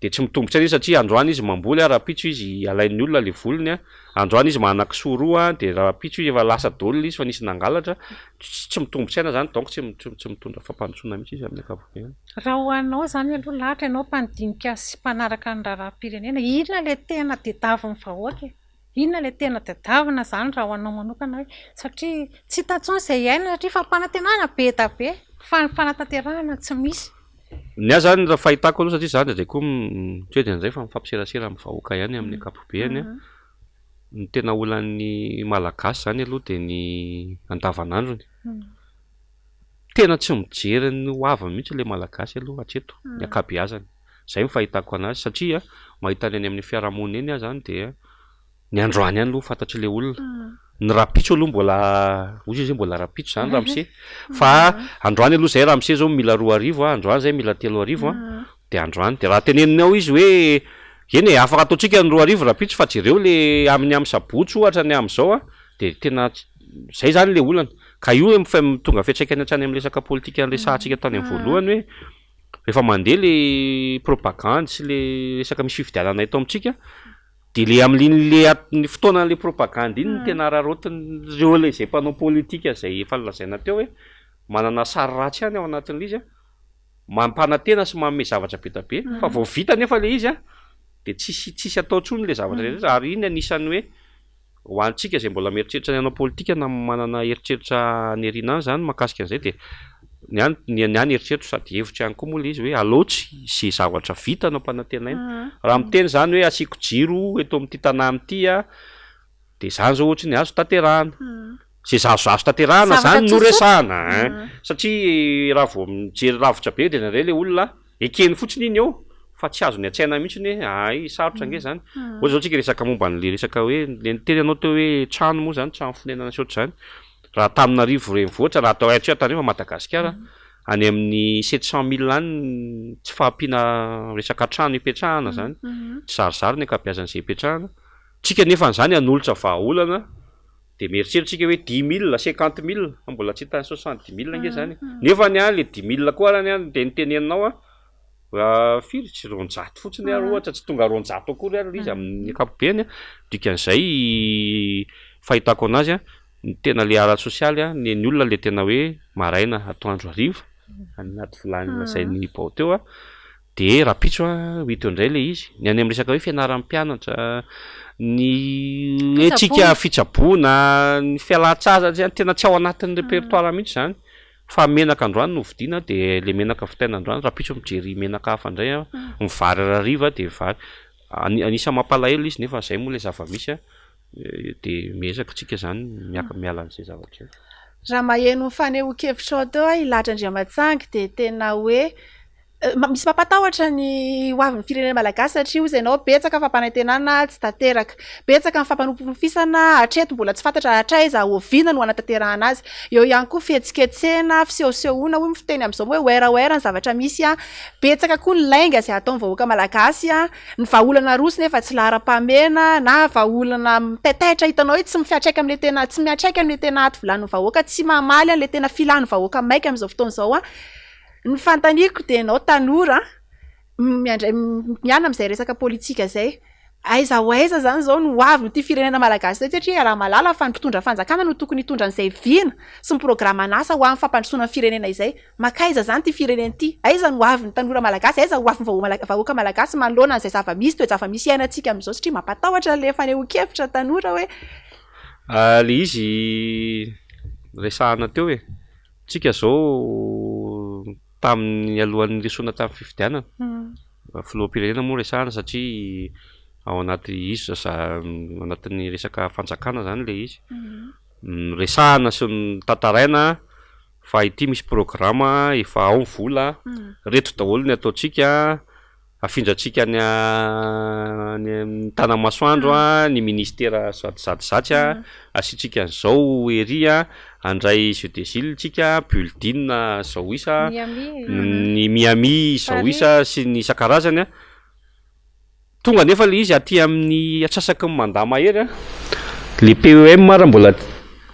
de tsy mitombo saina izy satria androany izy mamboly a, rahampitso izy alain'ny olona le volony a, androany izy manana kisoa roa de rahampitso izy efa lasa daholo le izy fa nisy nangalatra, tsy mitombo saina zany donc tsy tsy mitondra fampandrosoana mihitsy izy amin'ny ankapobeny. Raha ho anao izany aloha Lahatra, ianao mpandinika sy mpanaraka ny raharaham-pirenena, inona ilay tena tadiavin'ny vahoaka e? Inona ilay tena tadiavina izany raha ho anao manokana hoe satria tsy hita intsony izay iainana satria fampanantenana be dia be fa ny fanatanterahana tsy misy. Ny ahy izany raha fahitako aloha satria izaho indraindray koa tsy hoe indraindray fa mifampiserasera amin'ny vahoaka ihany amin'ny ankapobeny an, ny tena olan'ny Malagasy izany aloha dia ny andavanandrony. Tena tsy mijery ny ho aviny mihitsy ilay Malagasy aloha hatreto, ny ankabeazany. Izay no fahitako an'azy satria mahita ny any amin'ny fiarahamonina eny aho izany dia ny androany ihany aloha fantatr'ilay olona. Ny rahampitso aloha mbola, hoy izy hoe mbola rahampitso izany ramose. Fa androany aloha izay ramose izao mila 2000 a, androany izay mila 3000 a, dia androany. Dia raha teneninao izy hoe eny e, afaka ataontsika ny 2000 rahampitso fa jereo ilay amin'ny amin'ny sabotsy ohatra ny amin'izao a, dia tena izay izany ilay olana. Ka io efa tonga fiantraikany hatrany amin'ny resaka politika niresahantsika tany amin'ny voalohany hoe rehefa mandeha le propagandy sy le resaka misy fifidianana eto amintsika de le amin'iny le ny fotoanan'le propagandy iny no tena araraotin'ireo le izay mpanao politika izay efa nolazaina teo hoe manana sary ratsy ihany ao anatin'ilay izy an, mampanantena sy manome zavatra be dia be fa vao vita anefa le izy an de tsisy tsisy atao intsony le zavatra rehetra ary iny anisan'ny hoe Ho antsika izay mbola mieritreritra ny hanao politika na manana eritreritra haneriana any izany mahakasika an'izay dia ny ahy ny ahy ny eritreritro sady hevitro ihany koa moa ilay izy hoe aleo tsy izay zavatra vita no ampanantenaina. Raha miteny izany hoe asiako jiro eto amin'ity tanàna ity aho dia izany izao ohatry ny azo tanterahana. Izay azo azo tanterahana izany no resahana ein! Satria raha vao mijery lavitra be dia indraindray ilay olona Ekeny fotsiny iny eo fa tsy azony an-tsaina mihitsy hoe hay sarotra ange izany. Ohatra izao tsika resaka momba an'ilay resaka hoe le niteny ianao teo hoe trano moa izany, trano fonenana sy ohatr'izany. Raha Antananarivo renivohitra, raha atao tsy hoe Antananarivo fa Madagasikara, any amin'ny 700 mille any ny tsy fahampiana resaka trano ipetrahana izany. Tsy zarizary ny ankabeazan'izay ipetrahana. Tsika nefa an'izany hanolotra vahaolana. De mieritreritra tsika hoe 10 000, 50 000, fa mbola tsy hitany 70 000 ange zany. Nefany a le 10 000 koa arany a de niteneninao a firy, tsy 200 fotsiny ary ohatra, tsy tonga 200 akory ary le izy amin'ny ankapobeny a. Dikan'izay, fahitako anazy a, ny tena le ara-sosialy a, ny olona le tena hoe maraina, atoandro, hariva anaty vilany lazain'ny bao teo a, de rahampitso a ho hita eo indray le izy. Ny any amin'ny resaka hoe fianaran'ny mpianatra, ny hoe tsika fitsaboana, ny fialan-tsasatra, tena tsy ao anatin'ny répertoire mihitsy zany. Fa menaka androany no vidiana, de le menaka vitaina androany, rahampitso mijery menaka hafa indray a, ny vary hariva de vary. Anisan'ny mampalahelo izy, nefa zay moa le zava-misy a, de miezaka tsika zany miala an'izay zavatra izay. Raha maheno ny fanehoan-kevitrao teo aho, Ilahatra Andriamatsangy, dia tena hoe misy mampatahotra ny ho avin'ny firenena malagasy, satria hoy ianao betsaka fampanantenana tsy tanteraka, betsaka ny fampanompofisana hatreto mbola tsy fantatra hatraiza oviana no hanatanterahana azy. Eo ihany koa fihetsiketsehana, fisehosehoana, hoy ny fiteny amin'izao hoe oeraoera ny zavatra misy, betsaka koa ny lainga izay ataon'ny vahoaka malagasy, ny vahaolana roso nefa tsy laharam-pahamehana, na vahaolana mitaitaitra hitanao hoe tsy mifiantraika amin'ilay tena, tsy miantraika amin'ilay tena ato vilanin'ny vahoaka, tsy mamaly an'ilay tena filan'ny vahoaka maika amin'izao fotoana izao. Ny fanontaniako dia ianao tanora miandray miala amin'izay resaka politika izay, aiza ho aiza izany izao no ho avin'ity firenena malagasy ity, satria raha mahalala fa ny mpitondra fanjakana no tokony hitondra an'izay vina sy ny programan'asa ho amin'ny fampandrosoana ny firenena izay. Mankaiza izany ity firenena ity? Aiza no ho avin'ny tanora malagasy? Aiza ho avin'ny vahoaka malagasy manoloana an'izay zava-misy, toe-java-misy iainantsika amin'izao, satria mampatahotra ilay fanehoan-kevitra tanora hoe. Ilay izy resahana teo e, tsika zao tamin'ny alohan'ny nirosoana tamin'ny fifidianana, filoham-pirenena moa resahana satria ao anaty izy za anatin'ny resaka fanjakana zany le izy, resahana sy notantaraina fa ity misy programa efa ao ny vola, reto daholo ny ataontsika, afindrantsika any any amin'ny Tanamasoandro a, ny ministera zato zato zatsy a, asiantsika an'izao ery a, handray jeux des îles tsika, building zao isa, ny Miami zao isa sy ny isan-karazany a. Tonga anefa le izy aty amin'ny atsasaky ny mandat mahery a, le PEM ary mbola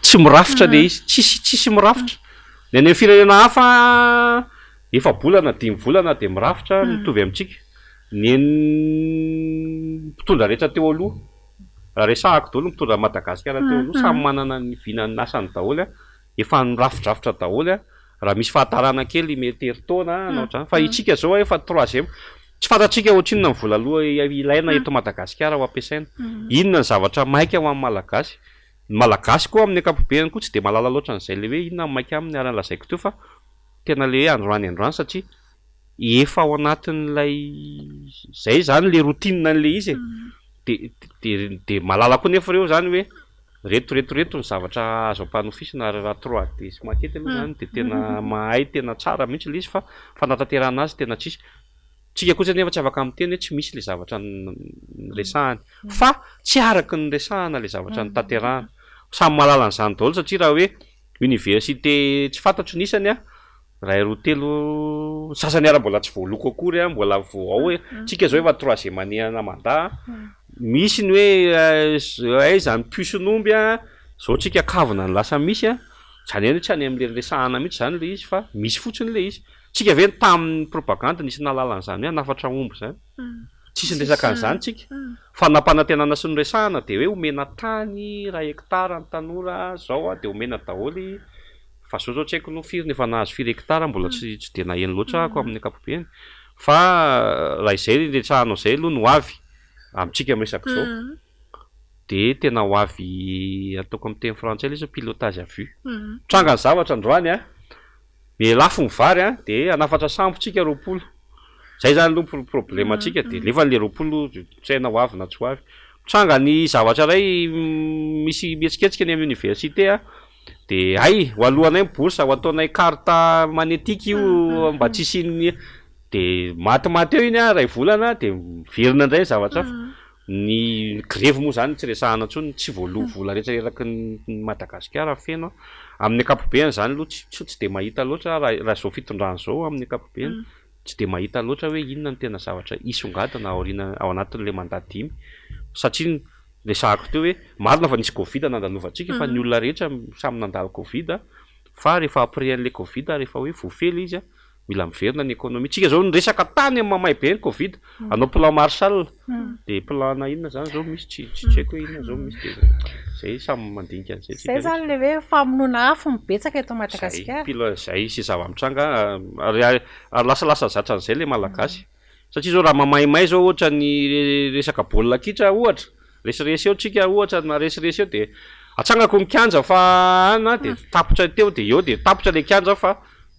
tsy mirafitra le izy, tsisy tsisy mirafitra. Ny any amin'ny firenena hafa efa-bolana dimy volana dia mirafitra mitovy amintsika. Ny an'ny mpitondra rehetra teo aloha, raha resahako daholo ny mpitondra an'i Madagasikara teo aloha, samy manana ny vinan'ny asany daholo a, efa nirafidrafitra daholo a, raha misy fahatarana kely mety herintaona na ohatr'izany, fa isika izao efa troisième, tsy fantatsika ohatrinona ny vola aloha ilaina eto Madagasikara ho ampiasaina, inona ny zavatra maika ho an'ny Malagasy, ny Malagasy koa amin'ny ankapobeny koa tsy dia mahalala loatra an'izay ilay hoe inona ny maika aminy ary lazaiko teo fa tena ilay hoe androany androany satria efa ao anatin'ilay zay zany le routine an'ilay izy e, de de de mahalala koa nefa ireo zany hoe reto reto reto ny zavatra azo ampanofisina ary raha 3D sy maquette aloha zany de tena mahay tena tsara mihitsy ilay izy fa fanatanterahana azy tena tsisy. Tsika kosa nefa tsy afaka miteny hoe tsy misy le zavatra niresahany fa tsy araky ny niresahana le zavatra notanterahana. Samy mahalala an'izany daholo satria raha hoe université tsy fantatro ny isany an, iray roa telo, ny sasany ary mbola tsy voaloko akory an, mbola vao ao hoe, tsika zao efa troisième année ana mandat an, misy ny hoe aiza ny puce n'omby an, zao tsika kavina ny lasa misy an, zany hoe tsy any am'le niresahana mihitsy zany le izy fa misy fotsiny le izy. Tsika ve tamin'ny propagandy nisy nahalala an'izany hoe hanafatra omby zany? Tsisy niresaka an'izany tsika. Fa nampanantenana sy noresahana dia hoe omena tany iray hectare ny tanora zao dia omena daholo, fa zao zao tsy haiko no firy no efa nahazo firy hectare, mbola tsy tsy dia naheno loatra ahako amin'ny ankapobeny. Fa raha izay resahanao izay aloha no ho avy amintsika miresaka izao, dia tena ho avy ataoko amin'ny teny frantsay ilay izy hoe pilotage à vue. Mitranga ny zavatra androany an, Miha lafo ny vary an, de hanafatra sambo tsika 20. Zay zany aloha ny problème tsika de nefany le 20 tsy hay na ho avy na tsy ho avy. Mitranga ny zavatra iray misy mihetsiketsika any amin'ny université an, de hay ho alohanay ny bourse, ho ataonay carte magnétique io mba tsy hisian'ny, de matimaty eo iny an iray volana de miverina indray ny zavatra hafa. Ny grevy moa zany tsy resahana intsony, tsy voaloa vola rehetra eraky ny Madagasikara feno an. Amin'ny ankapobeny zany aloha tsy tsy dia mahita loatra aho raha raha izao fitondrana izao amin'ny ankapobeny tsy dia mahita loatra hoe inona no tena zavatra hisongadina aoriana ao anatin'ilay mandat dimy satria. Resahako teo hoe marina fa nisy covid nandalovantsika fa ny olona rehetra samy nandalo covid fa rehefa après an'ilay covid rehefa hoe voafehy ilay izy mila miverina ny économie. Tsika zao niresaka tany amin'ny mamay be ny covid, hanao plan Marshall de plan na inona zany zao misy tsy tsy haiko hoe inona zao misy de zay samy mandinika an'izay tsika Zay zany le hoe famonoana afo no betsaka eto Madagasikara. Zay pile zay sy zava-mitranga ary ary lasalasa zatra an'izay le Malagasy. Satria zao raha mamaimay zao ohatra ny resaka baolina kitra ohatra, resiresy eo tsika ohatra na resiresy eo de atsangako ny kianja fa an de tapitra teo de eo de tapitra le kianja fa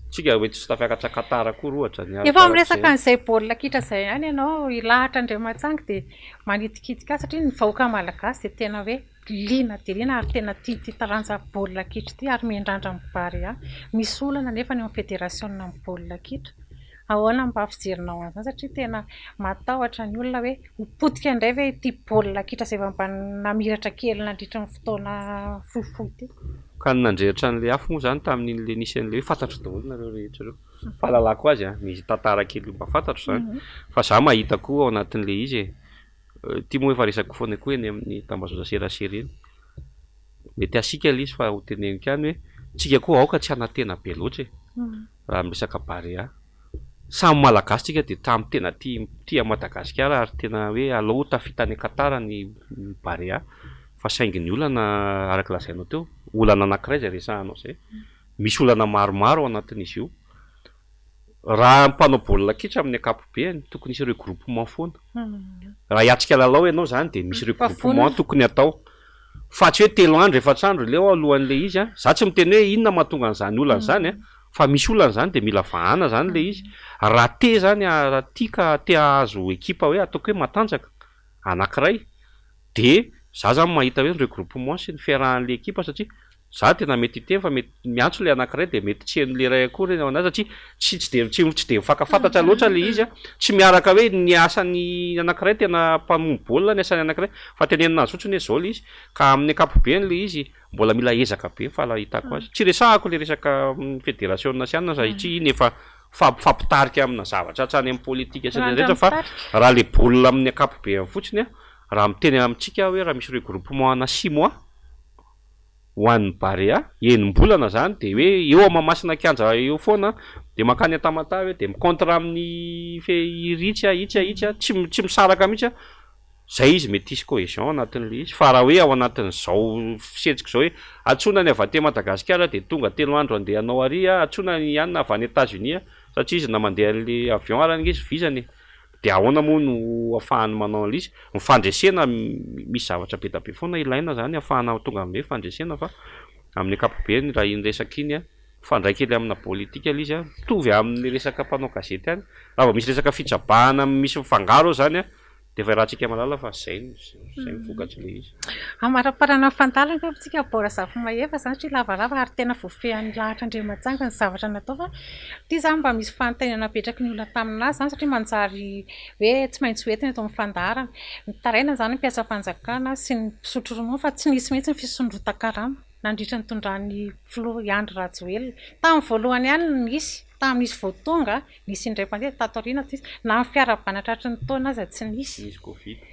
tsika mety tsy tafiakatra Qatar akory ohatra ny Efa miresaka an'izay baolina kitra izay ihany ianao hilahatra Andriamatsangy dia manitikitika ahy satria ny vahoaka malagasy dia tena hoe liana dia liana ary tena tia ity taranja baolina kitra ity ary miandrandra amin'ny Barea. Misy olana anefa ny eo amin'ny federasiona amin'ny baolina kitra. Ahoana mba fijerinao an'izany satria tena matahotra ny olona hoe ho potika indray ve ity baolina kitra izay efa mba namiratra kely nandritra ny fotoana fohifohy ity. Ka ny nandrehitra an'ilay afo moa izany tamin'iny ilay nisy an'ilay hoe fantatro daholo nareo rehetra ireo. Fahalalako azy an, ny tantara kely mba fantatro izany. Fa za mahita koa ao anatin'ilay izy e. Ity moa efa resako foana koa eny amin'ny tambazotra serasera eny. Mety hasiaka ilay izy fa ho teneniko ihany hoe tsika koa aoka tsy hanantena be loatra e. Raha ny resaka Barea. Samy Malagasy tsika dia samy tena tia tia an'i Madagasikara ary tena hoe alao ho tafita any Qatar ny Barea fa saingy ny olana araka lazainao teo, olana anankiray izay resahanao izay, misy olana maromaro ao anatin'izy io. Raha mpanao baolina kitra amin'ny ankapobeany tokony hisy regroupement foana. Raha hiatrika lalao ianao izany dia misy regroupement tokony atao. Fa tsy hoe telo andro, efatra andro leo alohan'ilay izy an. Za tsy miteny hoe inona mahatonga an'izany olana izany an, fa misy olana izany dia mila vahana izany ilay izy. Raha te izany, raha tia ka te hahazo ekipa hoe ataoko hoe matanjaka anankiray dia za izany mahita hoe ny regroupement sy ny fiarahan'ilay ekipa satria Za tena mety hiteny fa mety miantso le anakiray de mety tsy henon'le iray akory ny ao anazy satria tsy tsy de tsy tsy de mifankafantatra loatra le izy a, tsy miaraka hoe ny asan'ny anakiray tena mpamono baolina ny asan'ny anakiray fa tenenina azy fotsiny hoe zao le izy ka amin'ny ankapobeny le izy mbola mila ezaka be ny fahitako azy, tsy resahako le resaka federasiona sy anona satria iny efa fampitarika amina zavatra hatrany amin'ny politika sy ny rehetra fa raha le baolina amin'ny ankapobeny fotsiny a, raha miteny amintsika aho hoe raha misy regroupement ana six mois ho an'ny Barea, enim-bolana zany de hoe eo a Mahamasina kianja eo foana de mankany a Tamatave de mi-contre amin'ny fe iritsy a itsy a itsy a, tsy tsy misaraka mihitsy a, zay izy mety hisy cohesion ao anatin'le izy fa raha hoe ao anatin'izao fihetsika izao hoe antsoina ny avy aty Madagasikara de tonga telo andro andeha hanao ary a, antsoina ny anona avy any Etats-Unis a, satria izy na mandeha an'le avion ary anie izy vizana e. Dia ahoana moa no ahafahany manao an'ilay izy? Ny fandresena, misy zavatra be dia be foana ilaina izany ahafahana tonga amin'ny hoe fandresena fa amin'ny ankapobeny raha iny resaka iny an, mifandray kely amina politika ilay izy an, mitovy amin'ny resaka mpanao gazety ihany, raha vao misy resaka fitsabahana misy mifangaro ao izany an, dia efa iarahantsika mahalala fa izay no izay no vokatr'ilay izy. Hamaraparana ny fandaharana angamba isika Bora Zafimahefa izany satria lavalava ary tena voafehin'ny lahatra Andriamanjanga ny zavatra natao fa Ity izany mba misy fanontaniana napetraky ny olona taminà izany satria manjary hoe tsy maintsy ho entina eto amin'ny fandaharana. Mitaraina izany ny mpiasam-panjakana sy ny mpisotro ronono fa tsy nisy mihitsy ny fisondrotan-karama nandritra ny nitondran'ny filoha Andry Rajoelina. Tamin'ny voalohany ihany no nisy, tamin'izy vao tonga, nisy indray mpandeha, tato aoriana tsy nisy. Na ny fiarahabana tratry ny taona aza tsy nisy. Nisy covid.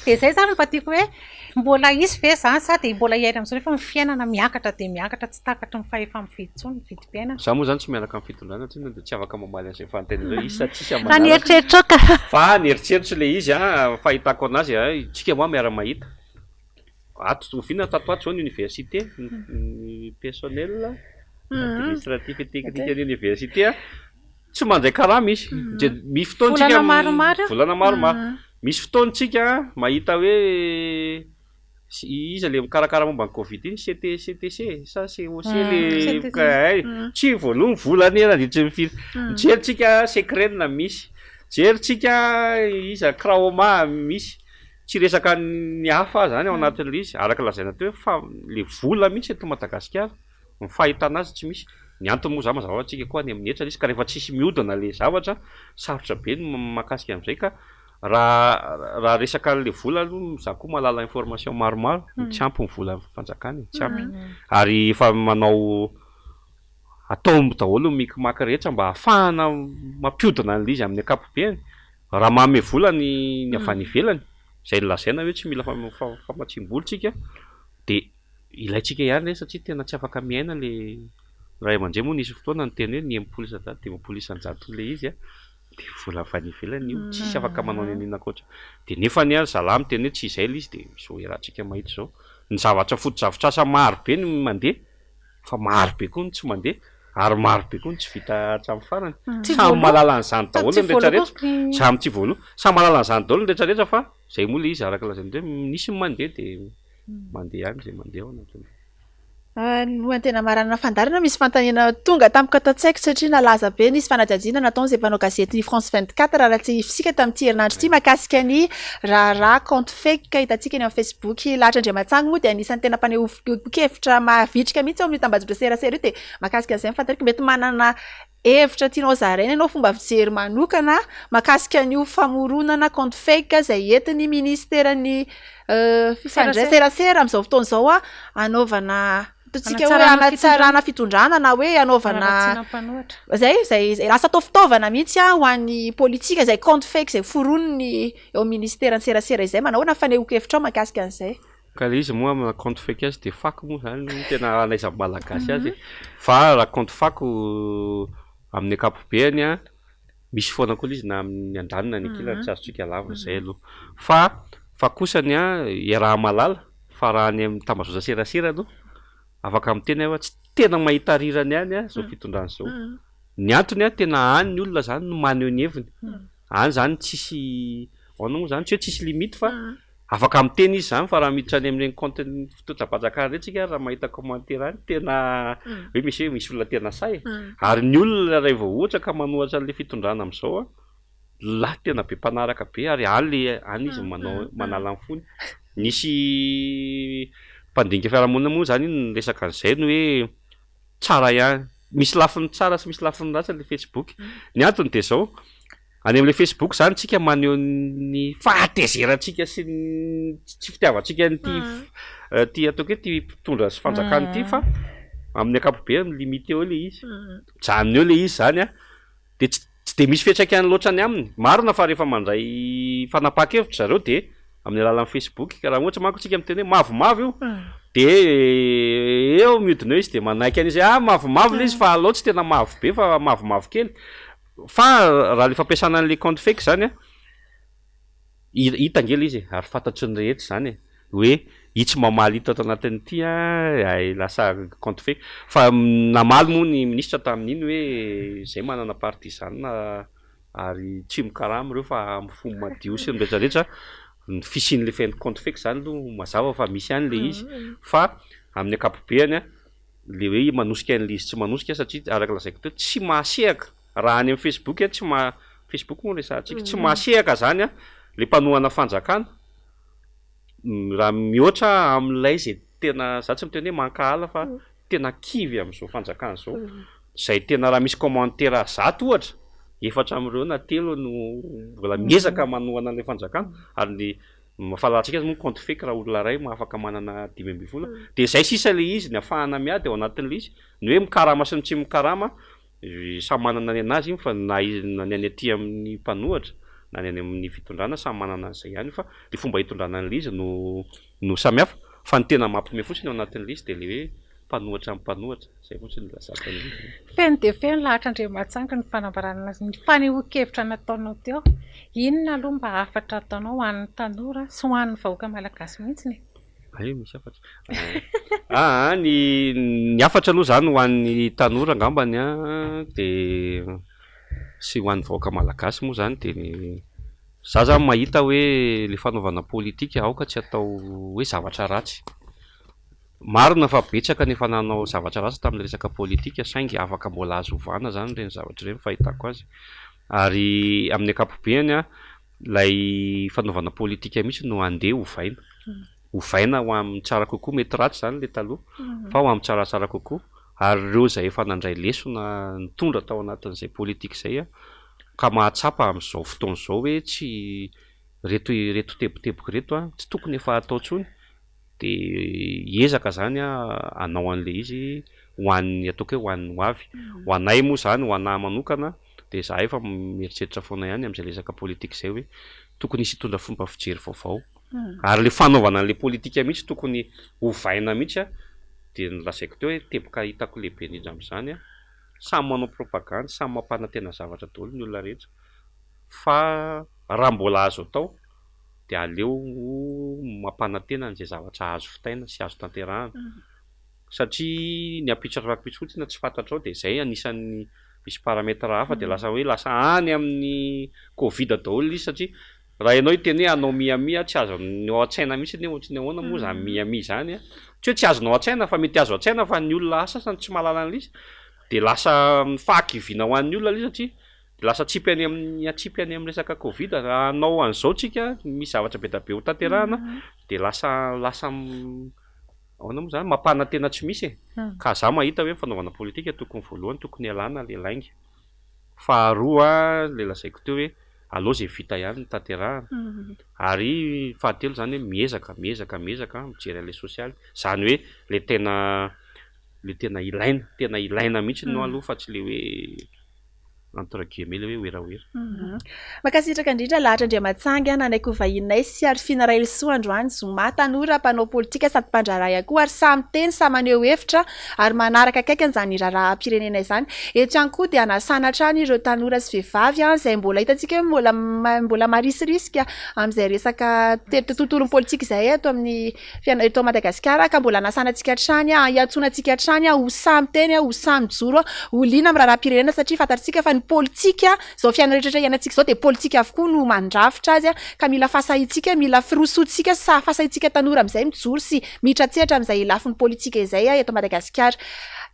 Dia izay izany no mba tiako hoe mbola hisy ve izany sa dia mbola hiaina amin'izao nefa ny fiainana miakatra dia miakatra tsy takatry ny fahefa-mividy intsony ny vidim-piainana. Izaho moa izany tsy miaraka amin'ny fitondrana tsinona dia tsy afaka mamaly an'izay fanontaniana izay, hisy sa tsisy amin'ny Raha ny manaraka. eritreritrao ka. Fa ny eritreritro ilay izy an, fahitako an'azy an, isika moa miara-mahita. Ato oviana tato ato izao ny université, ny personnel administratif et technique ny université an, tsy mandray karama izy, dia misy fotoana tsika Volana maromaro eo. volana maromaro, misy fotoana tsika mahita hoe iza le mikarakara momba ny covid iny, CT CTC sa COC le hay, tsy voaloa ny vola anie nandritry ny firy, mijery tsika Secren misy, mijery tsika iza Kraoma misy, Tsy resaka ny hafa zany ao anatin'ilay izy, araka lazaina teo hoe fa le vola mihitsy eto Madagasikara, ny fahitana azy tsy misy, ny antony moa zany mazava ho azy tsika koa any amin'ny hetra ilay izy ka rehefa tsisy mihodina le zavatra, sarotra be ny mahakasika an'izay ka raha raha resaka an'le vola aloha za koa mahalala information maromaro, tsy ampy ny vola fanjakana e, tsy ampy, ary efa manao atao daholo ny micmac rehetra mba ahafahana mampihodina an'ilay izy amin'ny ankapobeny. Raha manome vola ny ny avy any ivelany, Izay nolazaina hoe tsy mila famatsiam-bola tsika dia ilaintsika ihany ireny satria tena tsy afaka miaina ilay ray aman-dreny moa nisy fotoana niteny hoe ny 60 isan-jato, 50 isan-jaton'ilay izy dia vola avy any ivelany io, tsisy afaka manao n'inon'inona ankoatra. Dia nefany ry zalahy miteny hoe tsy izay ilay izy dia izao iarahantsika mahita izao. Ny zavatra fotodrafitrasa maro be no mandeha fa maro be koa ny tsy mandeha ary maro be koa ny tsy vita hatramin'ny farany. Tsy Samy voaloa. mahalala an'izany Sady daholo tsy ny rehetrarehetra. voaloa. Samy tsy voaloa. Samy mahalala an'izany daholo ny rehetrarehetra fa izay moa ilay izy araka lazain'i hoe misy ny mandeha dia mandeha ihany izay mandeha ao anatin'izay. Alohan'ny tena hamaranana fandaharana, misy fanontaniana tonga tampoka ato an-tsaiko satria nalaza be, nisy fanadihadiana nataon'izay mpanao gazetin'ny France 24 raha tsy fisika tamin'ity herinandro ity mahakasika ny raharaha compte fake hitantsika eny amin'ny Facebook. Lahatra Andriamatsangy moa dia anisan'ny tena mpaneho kevitra mavitrika mihitsy ao amin'io tambajotra serasera io dia mahakasika an'izay ny fanontaniako. Mety manana hevitra tianao zaraina ianao, fomba fijery manokana mahakasika an'io famoronana compte fake izay entin'ny minisiteran'ny fifandrai- serasera amin'izao fotoana izao hanaovana ataontsika hoe hanatsarana fitondrana na hoe hanaovana izay izay izay lasa atao fitaovana mihitsy ho an'ny politika izay compte fake izay foroniny eo amin'ny minisiteran'ny serasera izay. Manahoana ny fanehoan-kevitrao mahakasika an'izay? Ka le izy moa amina compte fake azy de fako moa zany no tena anaizan'ny malagasy azy e. Fa raha compte fako amin'ny ankapobeany an, misy foana koa le izy na amin'ny andaniny na ny ankilany tsy azontsika lavina zay aloha. Fa fa kosany an, iaraha-mahalala fa raha any amin'ny tambazotra serasera aloha, afaka miteny aho hoe tsy tena mahita rirany ihany an zao fitondrana zao. Ny antony an, tena any ny olona zany no maneho ny heviny. Any zany tsisy, ahoana moa zany, tsy hoe tsisy limite fa Afaka miteny izy zany fa raha miditra any amin'ireny compte-n'ny fitondram-panjakana ireny tsika ary raha mahita commentaire any tena hoe misy hoe misy olona tena sahy e. Ary ny olona raha vao ohatra ka manohatra an'ilay fitondrana amin'izao an, lahy tena be mpanaraka be ary any le any izy manao manala ny fony. Nisy mpandinika fiarahamonina moa zany iny niresaka an'izay ny hoe tsara ihany, misy lafiny tsara sy misy lafiny ratsy ilay facebook. Ny antony dia izao, Any amin'ilay Facebook izany tsika maneho ny fahatezerantsika sy ny tsy fitiavantsika an'ity ity ataoko hoe ity mpitondra sy fanjakana ity fa amin'ny ankapobeny limite eo ilay izy. Mijanona eo ilay izy izany an, dia tsy tsy dia misy fiantraikany loatra any aminy. Marina fa rehefa mandray fanapahan-kevitra zareo dia amin'ny alalan'ny Facebook, ka raha ohatra manko tsika miteny hoe mavomavo io dia eo mihodina eo izy dia manaiky an'izy hoe ah mavomavo ilay izy fa aleo tsy tena mavo be fa mavomavo kely. Fa raha le fampiasana an'le compte fake zany an, hita ange le izy e, ary fantatry ny rehetra zany e, hoe itsy mamaly ito ato anatin'ity an, ay lasa compte fake. Fa namaly moa ny minisitra tamin'iny hoe zay manana partisan ary tsy mikarama ireo fa amin'ny fo madio sy ny rehetra rehetra, ny fisian'le compte fake zany aloha mazava fa misy ihany le izy fa amin'ny ankapobeany an, le hoe manosika an'le izy tsy manosika satria araka lazaiko teo tsy mahasehaka raha any amin'ny facebook tsy maha facebook moa no resahantsika tsy mahasehaka zany an le mpanohana fanjakana raha mihoatra amin'ilay zay tena za tsy miteny hoe mankahala fa tena kivy amin'izao fanjakana izao zay tena raha misy commentaire 100 ohatra efatra amin'ireo na telo no mbola miezaka manohana an'ilay fanjakana ary ny Mahafalantsika azy moa compte fake raha olona iray afaka manana 15 dia izay sisa ilay izy ny afahana miady ao anatin'ilay izy ny hoe mikarama sy ny tsy mikarama samy manana ny anazy iny fa na na ny any aty amin'ny mpanohatra na ny any amin'ny fitondrana samy manana an'izay ihany fa ilay fomba hitondrana an'ilay izy no no samy hafa fa ny tena mampiomehy fotsiny ao anatin'ilay izy dia ilay hoe mpanohatra amin'ny mpanohatra izay fotsiny no ilazako an'ilay izy. Feno dia feno lahatra Andriamatsangy ny fanambarana ny fanehoan-kevitra nataonao teo. Inona aloha mba hafatra ataonao ho an'ny tanora sy ho an'ny vahoaka malagasy mihitsy e? Hay misy hafatra. Aa ny ny hafatra aloha izany ho an'ny tanora angambany an dia sy ho an'ny vahoaka malagasy moa izany dia ny za zany mahita hoe ilay fanaovana politika aoka tsy atao hoe zavatra ratsy. Marina fa betsaka ny efa nanao zavatra ratsy tamin'ny resaka politika saingy afaka mbola azo ovana izany ireny zavatra ireny fahitako azy. Ary amin'ny ankapobeny an, ilay fanaovana politika mihitsy no andeha ovaina. Ovaina ho amin'ny tsara kokoa, mety ratsy izany ilay taloha fa ho amin'ny tsaratsara kokoa. Ary ireo izay efa nandray lesona nitondra tao anatin'izay politika izay an, ka mahatsapa amin'izao fotoana izao hoe tsy ireto ireto teboteboka ireto an, tsy tokony efa atao intsony. Dia hiezaka zany aho hanao an'ilay izy ho an'ny ataoko hoe ho an'ny ho avy. Ho anay moa zany, ho anah manokana dia izahay efa mieritreritra foana ihany amin'izay resaka politika izay hoe tokony hisy hitondra fomba fijery vaovao. Ary le fanaovana an'le politika mihitsy tokony ovaina mihitsy a, de nolazaiko teo hoe teboka hitako lehibe indrindra amin'izany a, samy manao propagandy, samy mampanantena zavatra daholo ny olona rehetra fa raha mbola azo atao de aleo mampanantena an'izay zavatra azo vitaina sy azo tanterahana satria ny ampitso rahampitso fotsiny tsy fantatrao de zay anisan'ny misy paramètre hafa de lasa hoe lasa any amin'ny covid daholo izy satria raha ianao hiteny hoe hanao Miami tsy azonao an-tsaina mihitsy anie ohatry ny ahoana moa zany Miami zany a, tsy hoe tsy azonao an-tsaina fa mety azo an-tsaina fa ny olona sasany tsy mahalala an'ilay izy de lasa fahakiviana ho an'ny olona ilay izy satria de lasa atsipy any amin'ny atsipy any amin'ny resaka covid raha hanao an'izao tsika misy zavatra be dia be ho tanterahana de lasa lasa ahoana moa zany mampanantena tsy misy e, ka za mahita hoe ny fanaovana politika tokony voalohany tokony hialana le lainga, faharoa le lazaiko teo hoe aleo zay vita ihany no tanterahana, ary fahatelo zany hoe miezaka miezaka miezaka mijery an'le sosialy, zany hoe le tena le tena ilaina tena ilaina mihitsy no aloha fa tsy le hoe entre guillemets le hoe werawera. Mankasitraka indrindra Lahatra Andriamatsangy nanaiky ho vahininay sy Arifina Raelisoa androany zoma. Tanora mpanao politika sady mpandraharaha ihany koa ary sahy miteny, sahy maneho hevitra ary manaraka akaiky an'izany raharaham-pirenena izany. Eto ihany koa dia anasana hatrany ireo tanora sy vehivavy izay mbola hitantsika hoe mbola mbola marisirisika amin'izay resaka tontolon'ny politika izay eto amin'ny fiainana eto Madagasikara ka mbola anasana antsika hatrany, iantsoana antsika hatrany ho sahy miteny, ho sahy mijoro, ho liana amin'ny raharaham-pirenena satria fantatsika fa ny politika, izao fiainana rehetra iainantsika izao dia politika avokoa no mandrafitra azy ka mila fahasahiantsika, mila firosoantsika, fahasahiantsika tanora amin'izay mijoro sy miditra an-tsehatra amin'izay lafiny politika izay eto Madagasikara.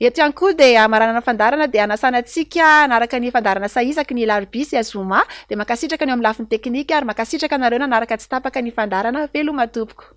Eto ihany koa dia hamaranana ny fandaharana dia hanasana antsika hanaraka ny fandaharana sahy isaky ny alarobia sy zoma dia mankasitraka ny eo amin'ny lafiny teknika ary mankasitraka anareo nanaraka tsy tapaka ny fandaharana. Veloma tompoko.